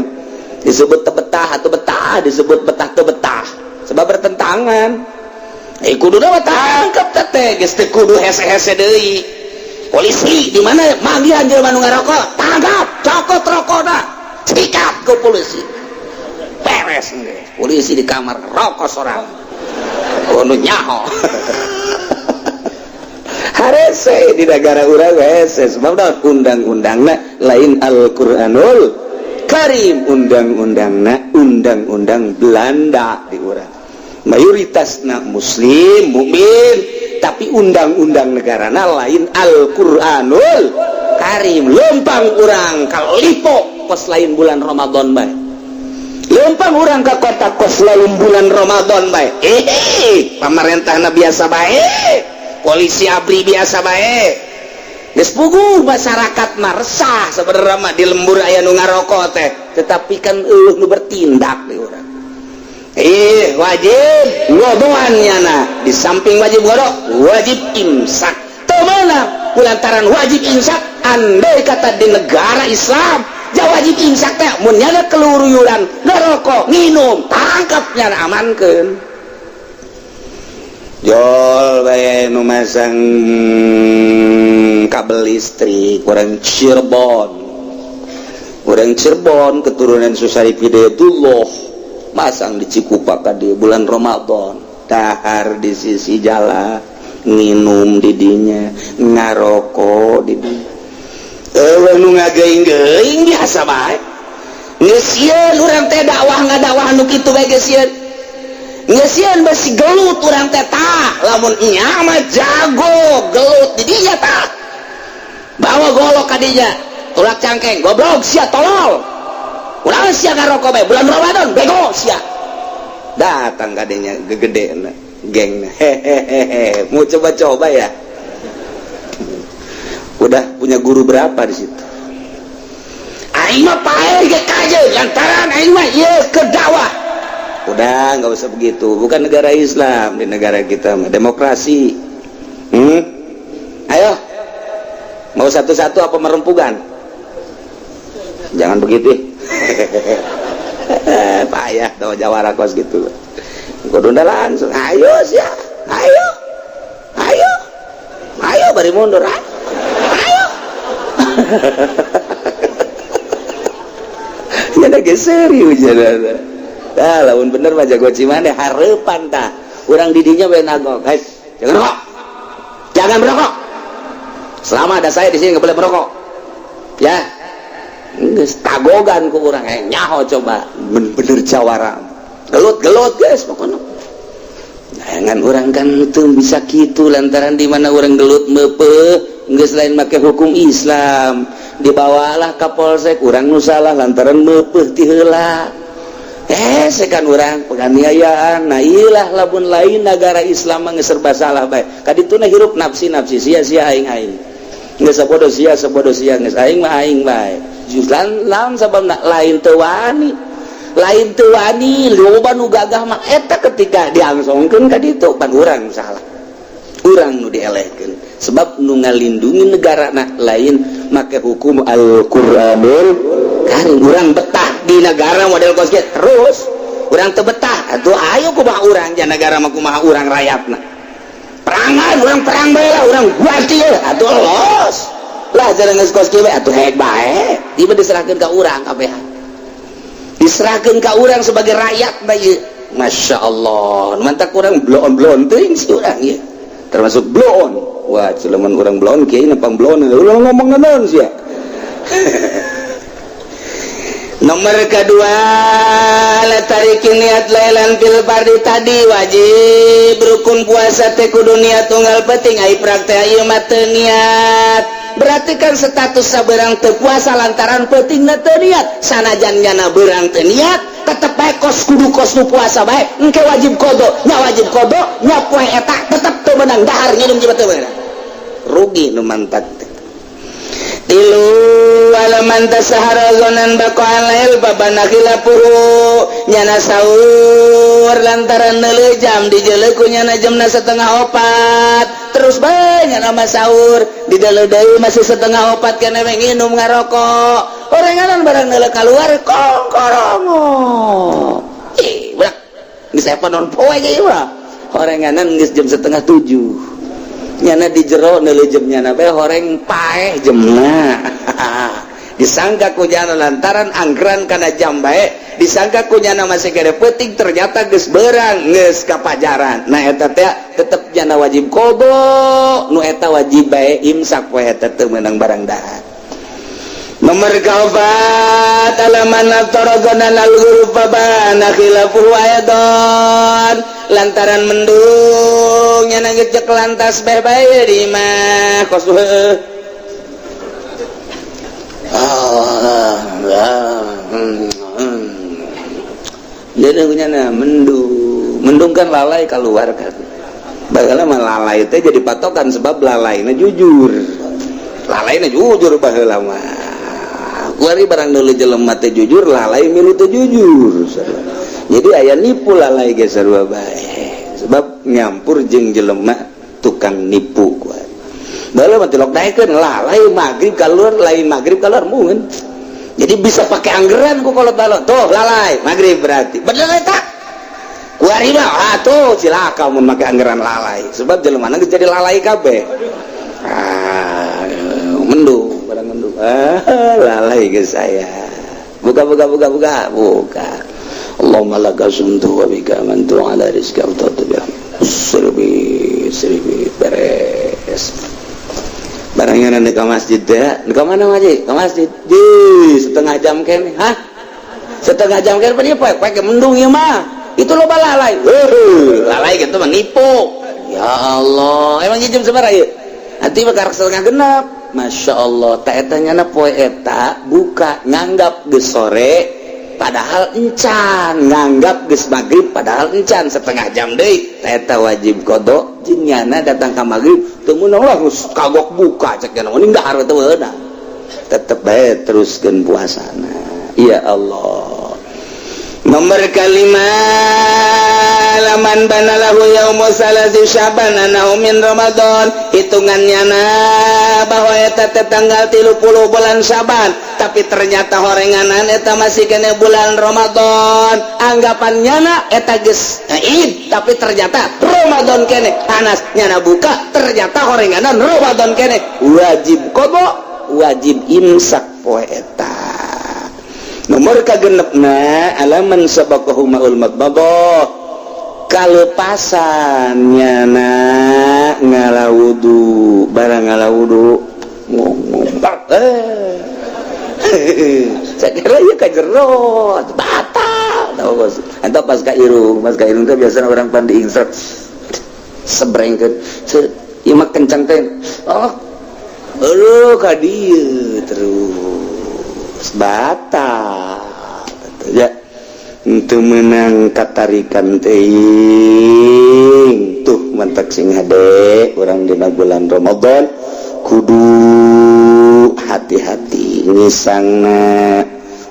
Speaker 2: disebut teu betah atau betah, disebut betah teu betah, sebab bertentangan. Eh, kudu mah tangkap teh, geus teu kudu hese-hese deui. Polisi di mana manggihan jelema nu ngarokok, tangkap, cokot rokona, sikat ke polisi, beres. Polisi di kamar rokok sorang nu nyaho. Harese di negara urang hese, sebab undang-undangna lain Al-Qur'anul Karim, undang-undangna undang-undang Belanda. Di urang mayoritas na muslim mukmin, tapi undang-undang negara lain Al-Qur'anul Karim. Lempang urang kalau lipo kos lain bulan Ramadan bae, lempang urang ke kota kos lain bulan Ramadan bae, eh, pemerintah biasa bae, polisi ABRI biasa bae. Geus puguh masyarakat mah resah sebenarnya mah di lembur aya nu ngarokok teh, tetapi kan eueuh nu bertindak di urang. Eh, wajib ngodoan nyana. Di samping wajib godok, wajib imsak. Teu meunang lantaran wajib imsak. Andai kata di negara Islam ja wajib imsak teh, mun nyana keluruyuran ngerokok, minum, tangkap nyana, amankeun. Jol bae nu masang kabel listrik orang Cirebon, orang Cirebon keturunan Susari Hidayatullah, masang di Cikupa di bulan Ramadan, dahar di sisi jalan, minum didinya, ngarokok di dinya. Eueuh nu ngageuing-geuing, biasa bae. Geus sieun urang teh dakwah, ngadakwah nu kitu bae geus sieun. Geus sieun besi gelut urang teh tah. Lamun nya mah jago gelut di dinya tah. Bawa golok ka dinya. Tulak cangkeng, goblok sia, tolol. Ulah sia ngarokok bae bulan Ramadan, bego sia. Datang ka dinya gegede geng. Hehehe, mau coba-coba ya? Udah punya guru berapa di situ? Aing mah paeh ge kajeun lantaran aing mah ieu ke dakwah. Udah, nggak usah begitu. Bukan negara Islam di negara kita mah, demokrasi. Ayo. Mau satu-satu apa merempugan? Jangan begitu. Payah tau jawara kos gitu. Kudu langsung. Ayo sih, ayo. Ayo. Ayo bari mundur. Ayo. Ayo. Ya lagi serius ya. Dah, lamun bener mah jago cimande hareupan tah. Urang didinya bae nagok. Guys, jangan rokok. Jangan merokok. Selama ada saya di sini nggak boleh merokok. Ya. Geus tagogan ku urang, eh, nyaho coba bener-bener jawara. Gelut-gelut guys pokoknya. Jangan, orang kan itu bisa gitu lantaran di mana orang gelut mepe geus lain make hukum Islam, dibawalah ke polsek. Urang nu salah lantaran meupeuh ti heula. Hese kan urang penganiayaan. Nah, ilah lamun lain negara Islam mah geus serba salah bae. Kadituna hirup nafsi nafsi, sia sia, aing aing, geus sabodo sia, sabodo sia, geus aing mah aing bae. Justru lamun sababna lain teu wani, lain teu wani, loba nu gagah mah eta ketika diangsongkeun ka ditu pan urang salah, urang nu dielehkeun, sebab nu ngalindungi negara na lain make hukum Al-Qur'anul Karim. Urang betah di negara model kos kieu, terus urang teu betah atuh ayo kumaha urang ja negara mah, kumaha urang rakyatna. Perangan urang, perang bae lah urang, ganti atuh, los lah jalan geus kos kieu atuh, hek bae. Ieu diserahkeun ka urang kabeh, diserahkeun ka urang sebagai rakyat bae. Masya Allah, mantap urang bloon-bloon teuing sih urang ieu, termasuk bloon. Wah, culeman urang bloon kieu nempang bloon urang ngomong naon sia. Nomor kedua, tarikin niat lailan fil fardi tadi wajib rukun puasa teh kudu niat tunggal penting. Ai praktek ieu mah teu niat, berarti kan status sabeurang teu puasa lantaran peutingna teu niat. Sanajan nyana beurang teu niat, tetep bae kos kudu kos nu puasa bae. Engke wajib qodho nya, wajib qodho nya poe eta tetep teu meunang dahar, nginum juga teu meunang, rugi nu mantak teh. Tilu, alaman tasahara zonan baqa'al lail babana khilafuhu. Nyana sahur lantaran neuleuh jam, dijeuleuh ku nyana jamna 3.30, terus banyak nama sahur di deui masih 3.30 kene, nginum, ngarokok, orenganan barang neuleuh keluar kong korongo. Ih, budak geus aya non poe ge ieu mah. Orenganan geus jam 6.30, nyana di jero neuleuh jam nyana bae horeng paeh jemna. Disangka ku nyana lantaran angkran kana jam bae, disangka ku nyana masih gede peuting, ternyata geus beurang, geus kapajaran. Nah, eta teh tetep nyana wajib qodho, nu eta wajib bae imsak poe eta, teu meunang barang dahar. Nomor kaopat, alaman aftara zonan al ghurub fabana khilafuhu aydan. Lantaran mendung nyana ngecek lantas bae bae di imah kos heueuh. Ah, Jadi nyana mendung, mendung kan lalai keluar kan. Baheula mah lalai teh jadi patokan, sebab lalaina jujur. Lalaina jujur baheula mah. Kuari barang deuleu jelema teh jujur, lalai milu teh jujur. Jadi aya nipu lalai ge sarua bae. Sebab nyampur jeung jelema tukang nipu kuari. Baheula mah tilok daekeun lalai maghrib keluar, lain maghrib keluar mungkin. Jadi bisa pakai anggaran ku kolot balot. Tuh lalai maghrib berarti. Bener eta? Kuari mah ah tuh cilaka mun make anggaran lalai. Sebab jelema geus jadi lalai kabeh. Ah, mendung, barang mendung. Ah, lalai ke saya. Buka, buka, buka, buka, buka. Allahumma laka sumtu wa bika amantu ala rizki afdatu bi sirbi sirbi, beres. Barangnya nanti ke masjid deh. Ke mana masjid? Ke masjid. Di setengah jam kene. Hah? Setengah jam kene apa poe poe mendung ya mah. Itu lo lalai. Lalai gitu mah nipu. Ya Allah, emang jam sabaraha ieu? Nanti bakal 5.30. Masya Allah, tak eta nyana poe eta buka nganggap geus sore padahal encan, nganggap geus maghrib padahal encan, setengah jam deui. Eta wajib qodho jeung nyana datang ka maghrib teu meunang lah, geus kagok buka cek nyana mending dahar teu meunang, tetep bae teruskeun puasana. Ya Allah. Nomor kelima, laman banalahu yaumu salasi Syaban anahu min Ramadan. Hitungannya na bahwa eta teh tanggal 30 bulan Syaban, tapi ternyata horenganan eta masih kena bulan Ramadan. Anggapannya na eta geus Id, tapi ternyata Ramadan kene. Anas nyana buka, ternyata horenganan Ramadan kene, wajib qodho, wajib imsak poe eta. Nomor kagenepna, alaman sabaqahu maul madmadah. Kalepasan nyana ngala wudu, barang ngala wudu ngomong eh saya kira ieu ka jero batal tau bos. Entah pas ka irung, pas ka irung teh biasana orang pan diingsek sebrengkeun ieu mah kencang teh, oh aduh ka dieu terus batal ya. Teu meunang katarikan teuing. Tuh, mantak sing hade urang dina bulan Ramadan kudu hati-hati ngisangna,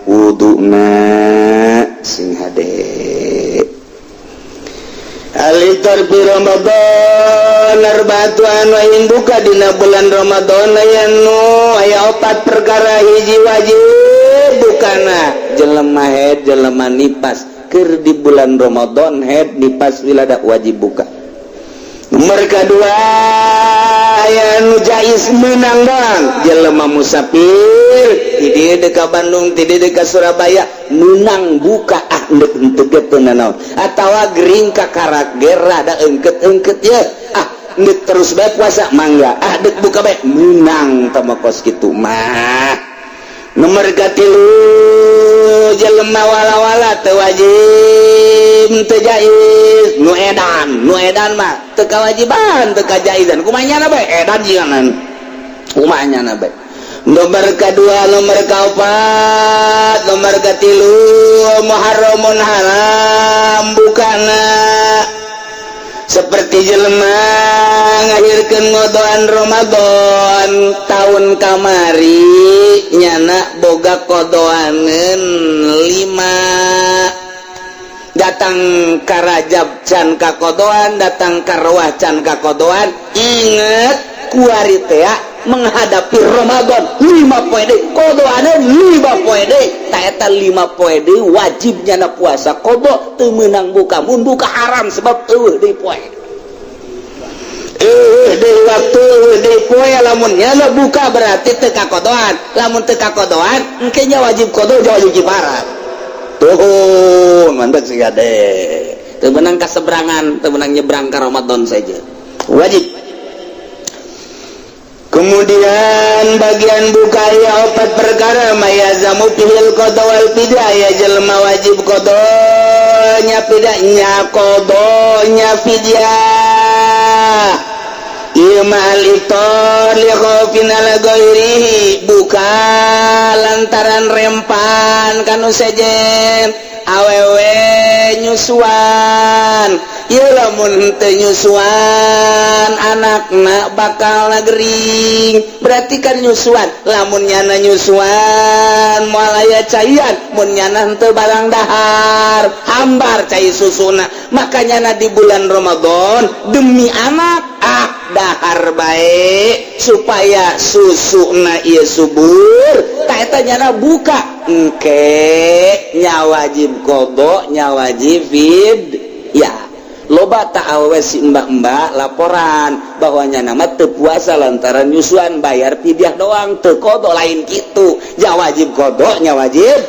Speaker 2: wuduna sing hade. Al-ifthar fi Ramadan arba'atu anwa'in. Buka dina bulan Ramadan aya nu aya opat perkara. Hiji, wajib bukana jelema haid, jelema nipas. Keur di bulan Ramadan haid, nipas, wilada, wajib buka. Nomor kedua, aya nu jaiz, menang doang, jelema musafir ti dieu ka Bandung, ti dieu ka Surabaya, menang buka. Ah, ndek henteu ge teu nanaon, atawa gering kakarak ge rada engket-engket ya. Ah, ndek terus bae puasa mangga, ah, dek buka bae menang tah kos kitu mah. Nomor katilu, jelema wala-wala, teu wajib teu jaiz, nu edan. Nu edan mah teu kawajiban, teu kajaizan, kumaha nyana bae edan jiganan, kumaha nyana bae. Nomor kedua, nomor keempat, nomor ketilu, muharramun, haram bukana, seperti jelema ngahirkeun ngodoan Ramadan tahun kamari, nyana boga kodoaneun lima, datang ka Rajab can kakodoan, datang ka Rawah can kakodoan, inget kuari teh menghadapi Ramadan 5 poe deui, kodoaneun 5 poe deui. Ta eta 5 poe deui wajibnya na puasa qodho, teu meunang buka. Mun buka haram, sebab euweuh deui poe, euweuh deui waktu, euweuh deui poe. Lamun nyana buka berarti teu kakodoan. Lamun teu kakodoan, engke nya wajib qodho, wajib kifarat. Tuh, mantap sih gade. Teu meunang kaseberangan, teu meunang nyebrang ke Ramadan saja wajib. Kemudian bagian buka ya opat perkara. Ma yalzamu fihil qodho wal fidyah, ya jelema wajib qodonya, fidyahnya, qodonya fidyah. Ieu mah al iftar li khaufin ala ghairihi, buka lantaran rempan kanu sejen, awewe nyusuan. Ieu lamun teu nyusuan anakna bakal gering, berarti kan nyusuan. Lamun nyana nyusuan moal aya caian, mun nyana henteu barang dahar hambar cai susuna. Makanya na di bulan Ramadan demi anak, ah, dahar bae supaya susuna ieu subur. Ta eta nyana buka, engke nya wajib qodho, nya wajib fid ya. Loba tak awewe si mbak-mbak laporan bahwa nyana teu puasa lantaran nyusuan, bayar fidyah doang, teu qodho. Lain gitu nya, wajib qodho, nya wajib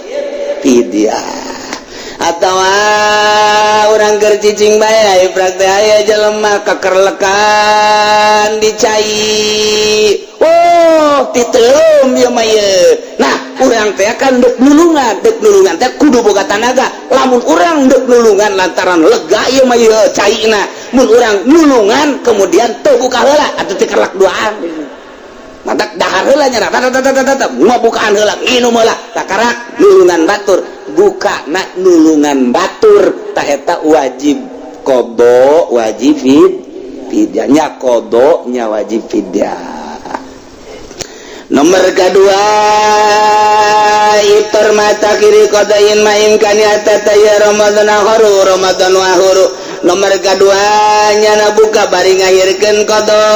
Speaker 2: fidyah. Atau orang keur cicing bae, praktek, aya jelema kakerlekan di cai. Oh, titeum ieu mah ieu. Nah, urang teh kan dek nulungan, dek nulungan teh kudu boga tanaga. Lamun urang dek nulungan lantaran lega ieu mah ieu caina, mun urang nulungan kemudian teu buka heula atuh teu kerlak duaan. Mantak dahar heula nya, bukaan heula, nginum heula, takarak nulungan batur, buka nak nulungan batur. Ta eta wajib qodho, wajib fidyah, nya qodho nya wajib fidyah. Nomor kedua, iftar ma ta'khiri qodhain ma imkani hatta ya Ramadan akharu Ramadan wahuru. Nomor kedua, nyana buka bari ngahirkeun qodho,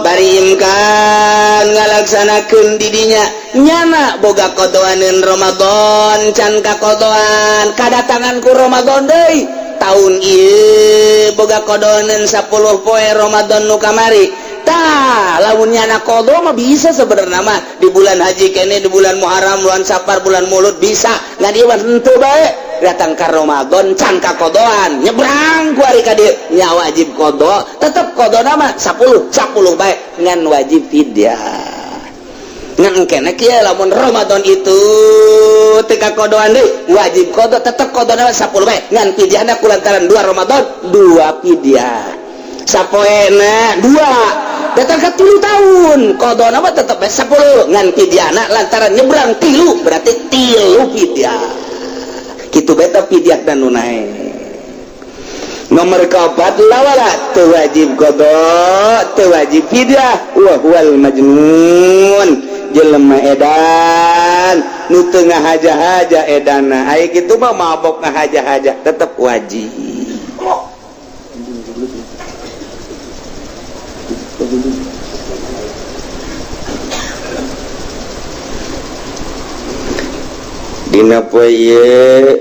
Speaker 2: bari imkan ngalaksanakeun didinya. Nyana boga qodoaneun Ramadan can kakodoan, kadatangan ku Ramadan deui tahun ieu, boga qodoaneun 10 poe Ramadan nu kamari. Tah, lamun nyana qodho mah bisa sebenarnya mah di bulan haji kene, di bulan Muharram, bulan Safar, bulan Mulud bisa. Ngan ieu mah henteu bae, datang ka Ramadan can kakodoan, nyebrang ku ari ka dieu, nya wajib qodho tetep. Qodho mah 10 10 bae, ngan wajib fidyah. Ngan kene kieu, lamun Ramadan itu teu kakodoan deui, wajib qodho tetep. Qodho mah 10 bae, ngan fidyahna kulantaran dua Ramadan, dua fidyah sapoena dua. Datang ke 3 tahun, qodho mah tetep 10, ngan fidyahna lantaran nyebrang tilu, berarti tilu fidyah. Kitu beta fidyah dan nu naek. Nomor keempat, lawala teu wajib qada, teu wajib fidyah, wa huwal majnun, jelema edan nu teu ngahaja-haja edana. Aya kitu mah mabok ngahaja-haja tetep wajib. Dina poe ieu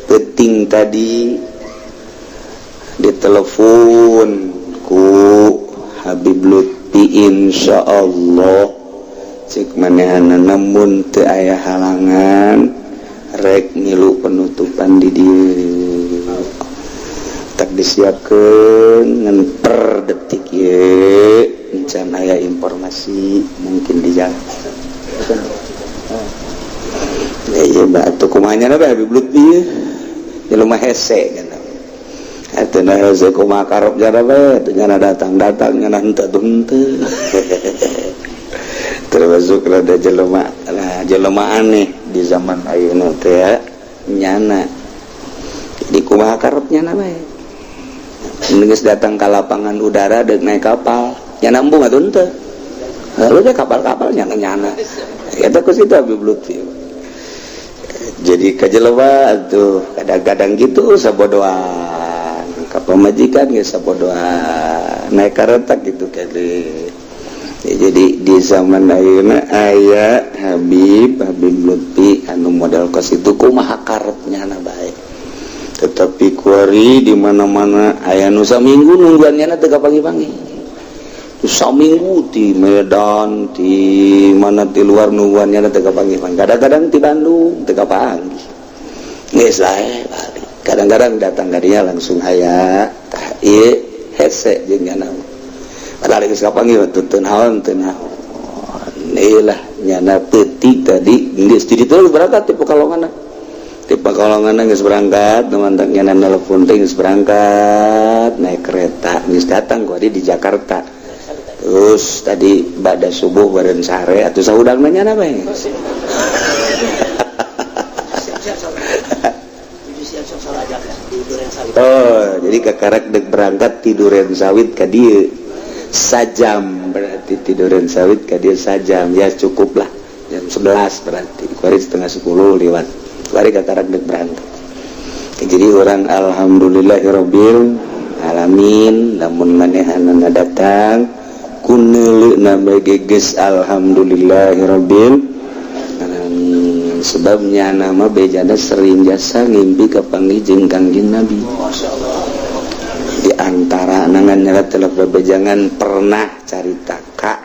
Speaker 2: peuting tadi ditelepon ku Habib Lutfi, insyaallah cek manehanana mun teu aya halangan rek milu penutupan di dieu. Tak disiapkeun ngan per detik ieu encan aya informasi mungkin di jalan. Ya iya batu kumanya na Habib Lutfi jelema hese kan. Atuh na hese kumaha karep jara bae teu nyana datang-datang nyana henteu tuh henteu. Termasuk rada jelema lah jelema aneh di zaman ayeuna teh nyana. Jadi kumaha karep nyana bae. Geus datang ka lapangan udara deuk naik kapal, nyana embung atuh henteu. Lalu teh kapal-kapal nyana-nyana. Eta ku situ Habib Lutfi. Jadi kajelema tuh kadang-kadang gitu sabodoan ka pamajikan geus sabodoan naik kareta gitu kali. Ya, jadi di zaman ayeuna aya Habib Habib Lutfi anu model kos itu kumaha karetnya na bae. Tetapi kuari di mana-mana aya nu saminggu nungguan nyana teu kapanggih-panggih. Saminggu di Medan, di mana di luar nungguan nyana teu kapanggih. Kadang-kadang di Bandung teu kapanggih. Geus lah balik. Kadang-kadang datang ka dinya langsung aya tah ieu hese jeung nyana. Padahal geus kapanggih teu naon teu naon. Ieu lah nyana peuting tadi geus di ditu berangkat ti Pekalongan. Ti Pekalongan geus berangkat, teman-teman nyana nelpon teh geus berangkat naik kereta geus datang ku di Jakarta. Terus tadi bada subuh bareng sare atuh saudang nanya apa ya? Oh, jadi kakarek dek berangkat tiduran sawit ka dieu sajam, berarti tiduran sawit ka dieu sajam, ya cukup lah jam 11 berarti kuari 9:30 lewat kuari kakarek dek berangkat. Jadi orang alhamdulillahirabbil alamin lamun manehanana datang kuneuleuh na geges alhamdulillahirabbil alamin. Sebabnya nama bejana sering jasa ngimpi kapanggih jeung Kangjeng Nabi. Di antara nangan nyerat telep bebejangan pernah carita ka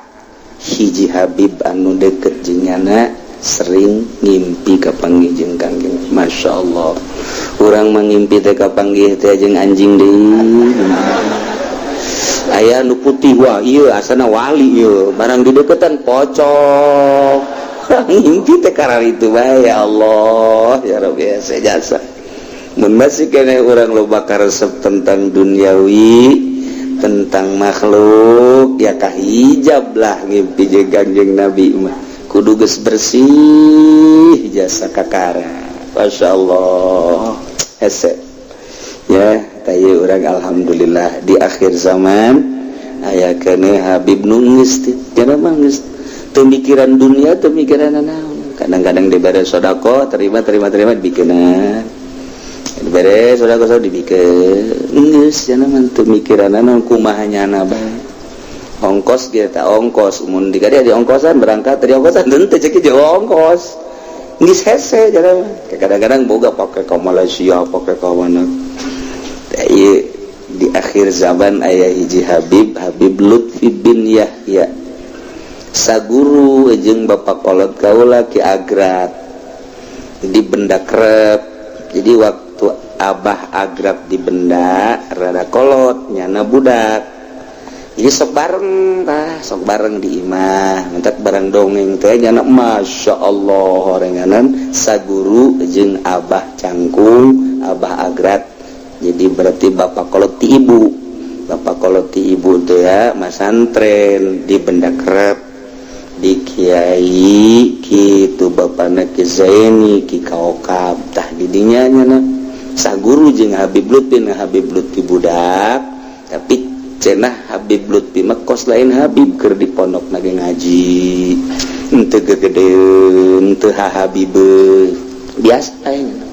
Speaker 2: hiji Habib anu deket jeung nyana sering ngimpi kapanggih jeung Kangjeng. Masya Allah, urang mangimpi teh kapanggih teh jeung anjing deui. Aya nu putih wah ieu asana wali ieu barang dideketan pocong. Ngimpi teh kararitu bae ya Allah ya Rabbi hese jasa. Mun masih keneh urang loba karesep tentang duniawi, tentang makhluk ya kahijab lah ngimpi jeung Kangjeng Nabi mah. Kudu geus bersih jasa kakara. Masya Allah hese. Ya tayu urang alhamdulillah di akhir zaman aya keneh Habib nu geus teu mah geus teu mikiran dunia, teu mikiran naon. Kadang-kadang dibere sedekah terima dibikeun. Dibere sedekah sok dibikeun. Geus cenah mah teu mikiran naon kumaha nyana bae. Ongkos ge ta ongkos mun di kadieu di ongkosan berangkat dari ongkosan teu cek jeung ongkos. Geus hese cenah mah. Kadang-kadang boga pake ka Malaysia, pake ka mana. Di akhir zaman aya hiji Habib, Habib Lutfi bin Yahya. Saguru jeung bapak kolot kaula Ki Agrat di benda krep. Jadi waktu Abah Agrab di benda rada kolot nyana budak. Jadi sok bareng tah, sok bareng di imah, mentak bareng dongeng teh nyana Masya Allah horenganan saguru jeung Abah Cangkung, Abah Agrat. Jadi berarti bapak kolot ti ibu. Bapak kolot ti ibu teh ya masantren di benda krep. Di Kiai kitu bapana Ki Zaini Ki Kaokab tah didinya nya saguru jeung Habib Lutfi. Nah, Habib Lutfi budak, tapi cenah Habib Lutfi mah kos lain Habib keur di pondok nage ngaji henteu gegedeun, teu hahabibeun, biasa nya.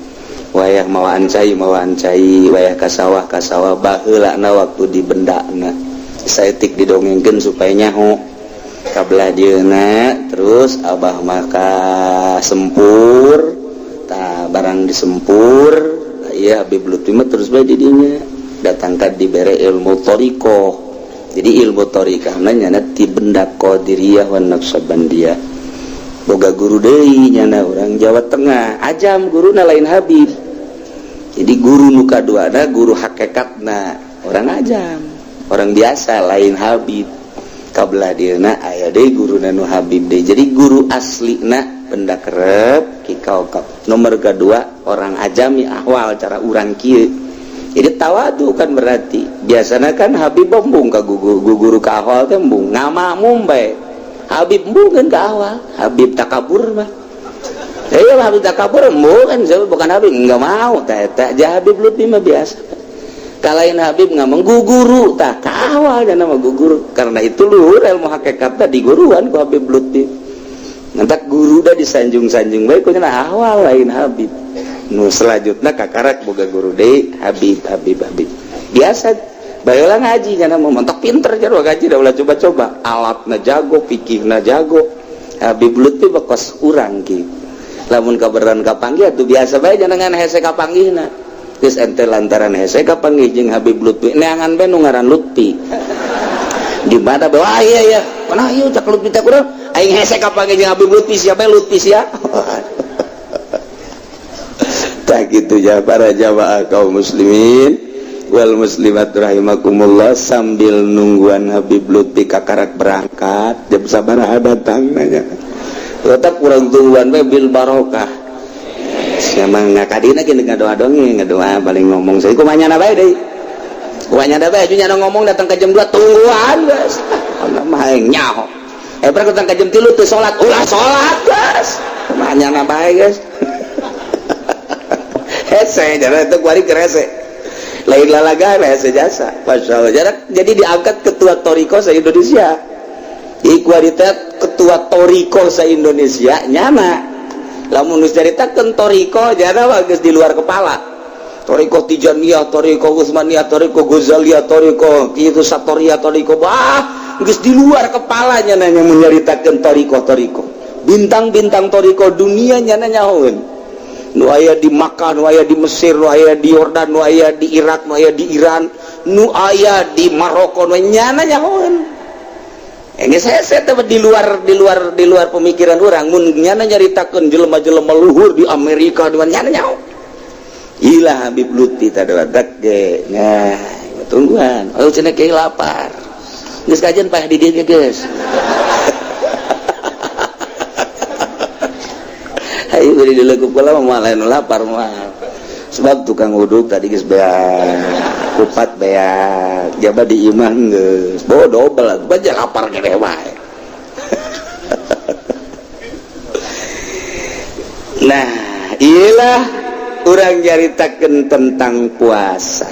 Speaker 2: Wayah mawaan cai mawaan cai, wayah ka sawah ka sawah. Baheulana waktu di bendana saeutik didongengkeun supaya nyaho kabelah dieuna. Terus abah maka sempur tah, barang disempur iya Habib Lutfi mah terus bae didinya datangkan dibere ilmu thoriqoh. Jadi ilmu thoriqahna nyana ti benda Qadiriyah wa Naqsyabandiyah. Boga guru deui nyana orang Jawa Tengah, ajam guruna, lain Habib. Jadi guru nu kaduana, guru hakikatna, orang ajam, orang biasa, lain Habib. Kabelah dieuna aya deui guruna nu Habib deui. Jadi guru aslina benda kerep Ki Kaokab, nomor kedua orang ajami, ahwal cara urang kieu. Jadi tawadu kan berarti biasanya kan Habib embung ka guru, guru ka ahwal teh embung ngamakmum bae. Habib embung kan ka ahwal. Habib takabur mah. Ya Habib takabur embung kan, bukan Habib enggak mau teh teh. Habib Lutfi mah biasa. Kalain Habib ngamang guguru tah ka ahwal nama guguru. Karena itu luhur ilmu hakikat di guruan ku Habib Lutfi. Nanti guru dah disanjung-sanjung bae ku ahwal, lain Habib. Nu selanjutnya kakarak boga guru deui Habib, Habib, Habib. Biasa baheula ngaji nya mau mentok pinter jarwa ngaji da ulah coba-coba, alatna jago, fikihna jago. Habib Lutfi bekos urang ki lamun kaberan kapanggih atuh biasa bae, jangan hese kapanggihna. Geus ente lantaran hese kapanggih jeung Habib Lutfi, neangan bae nu ngaran Lutfi di mana bae. Wah, iya iya, mana ieu cak Lutfi teh kurang aing hese kapanggih jeung Habib Lutfi, siapa Lutfi sia. Tak gitu ya, para jamaah kaum muslimin wal muslimat rahimakumullah. Sambil nungguan Habib Lutfi kakarak berangkat jam sabaraha datang nanya, tetap kurang tungguan bae bil barokah. Siapa ngakadina gini ngadoa dongeng, ngadoa paling ngomong saya kumaha nyana bae deui, kumaha nyana bae nyana ngomong datang ke jam 2, tungguan geus. Allah mah nyaho eh berangkat datang ke jam 3 teu salat, ulah salat geus, kumaha nyana bae geus. Hese jalan itu kuari kerese lain lalaga hese jasa. Masya Allah, jarak jadi diangkat ketua Toriko se Indonesia. Di kualitas ketua Toriko se Indonesia nyana lamun geus caritakeun Toriko jana geus di luar kepala. Toriko Tijaniyah, Toriko Utsmaniyah, Toriko Ghazaliyah, Toriko kitu Satoria, Toriko bah geus di luar kepalanya nanya menyaritakeun Toriko Toriko bintang-bintang Toriko dunia nyana nyahoeun nu aya di Makkah, nu aya di Mesir, nu aya di Yordan, nu aya di Irak, nu aya di Iran, nu aya di Maroko, nu nyana nyahoeun. Ini saya di luar pemikiran orang mun nyana nyaritakeun jelema-jelema luhur di Amerika di mana nyana nyaho. Ilah Habib Lutfi tadi dak ge. Nah, tungguan. Oh, cenah kiai lapar. Geus kajian pah di dieu geus. Ayo beri dilekup kula mah lain lapar mah. Sebab tukang uduk tadi geus beak, kupat beak, jaba di imah geus. Bawa dobel, baca lapar gede wae. Nah, iyalah urang nyaritakeun tentang puasa.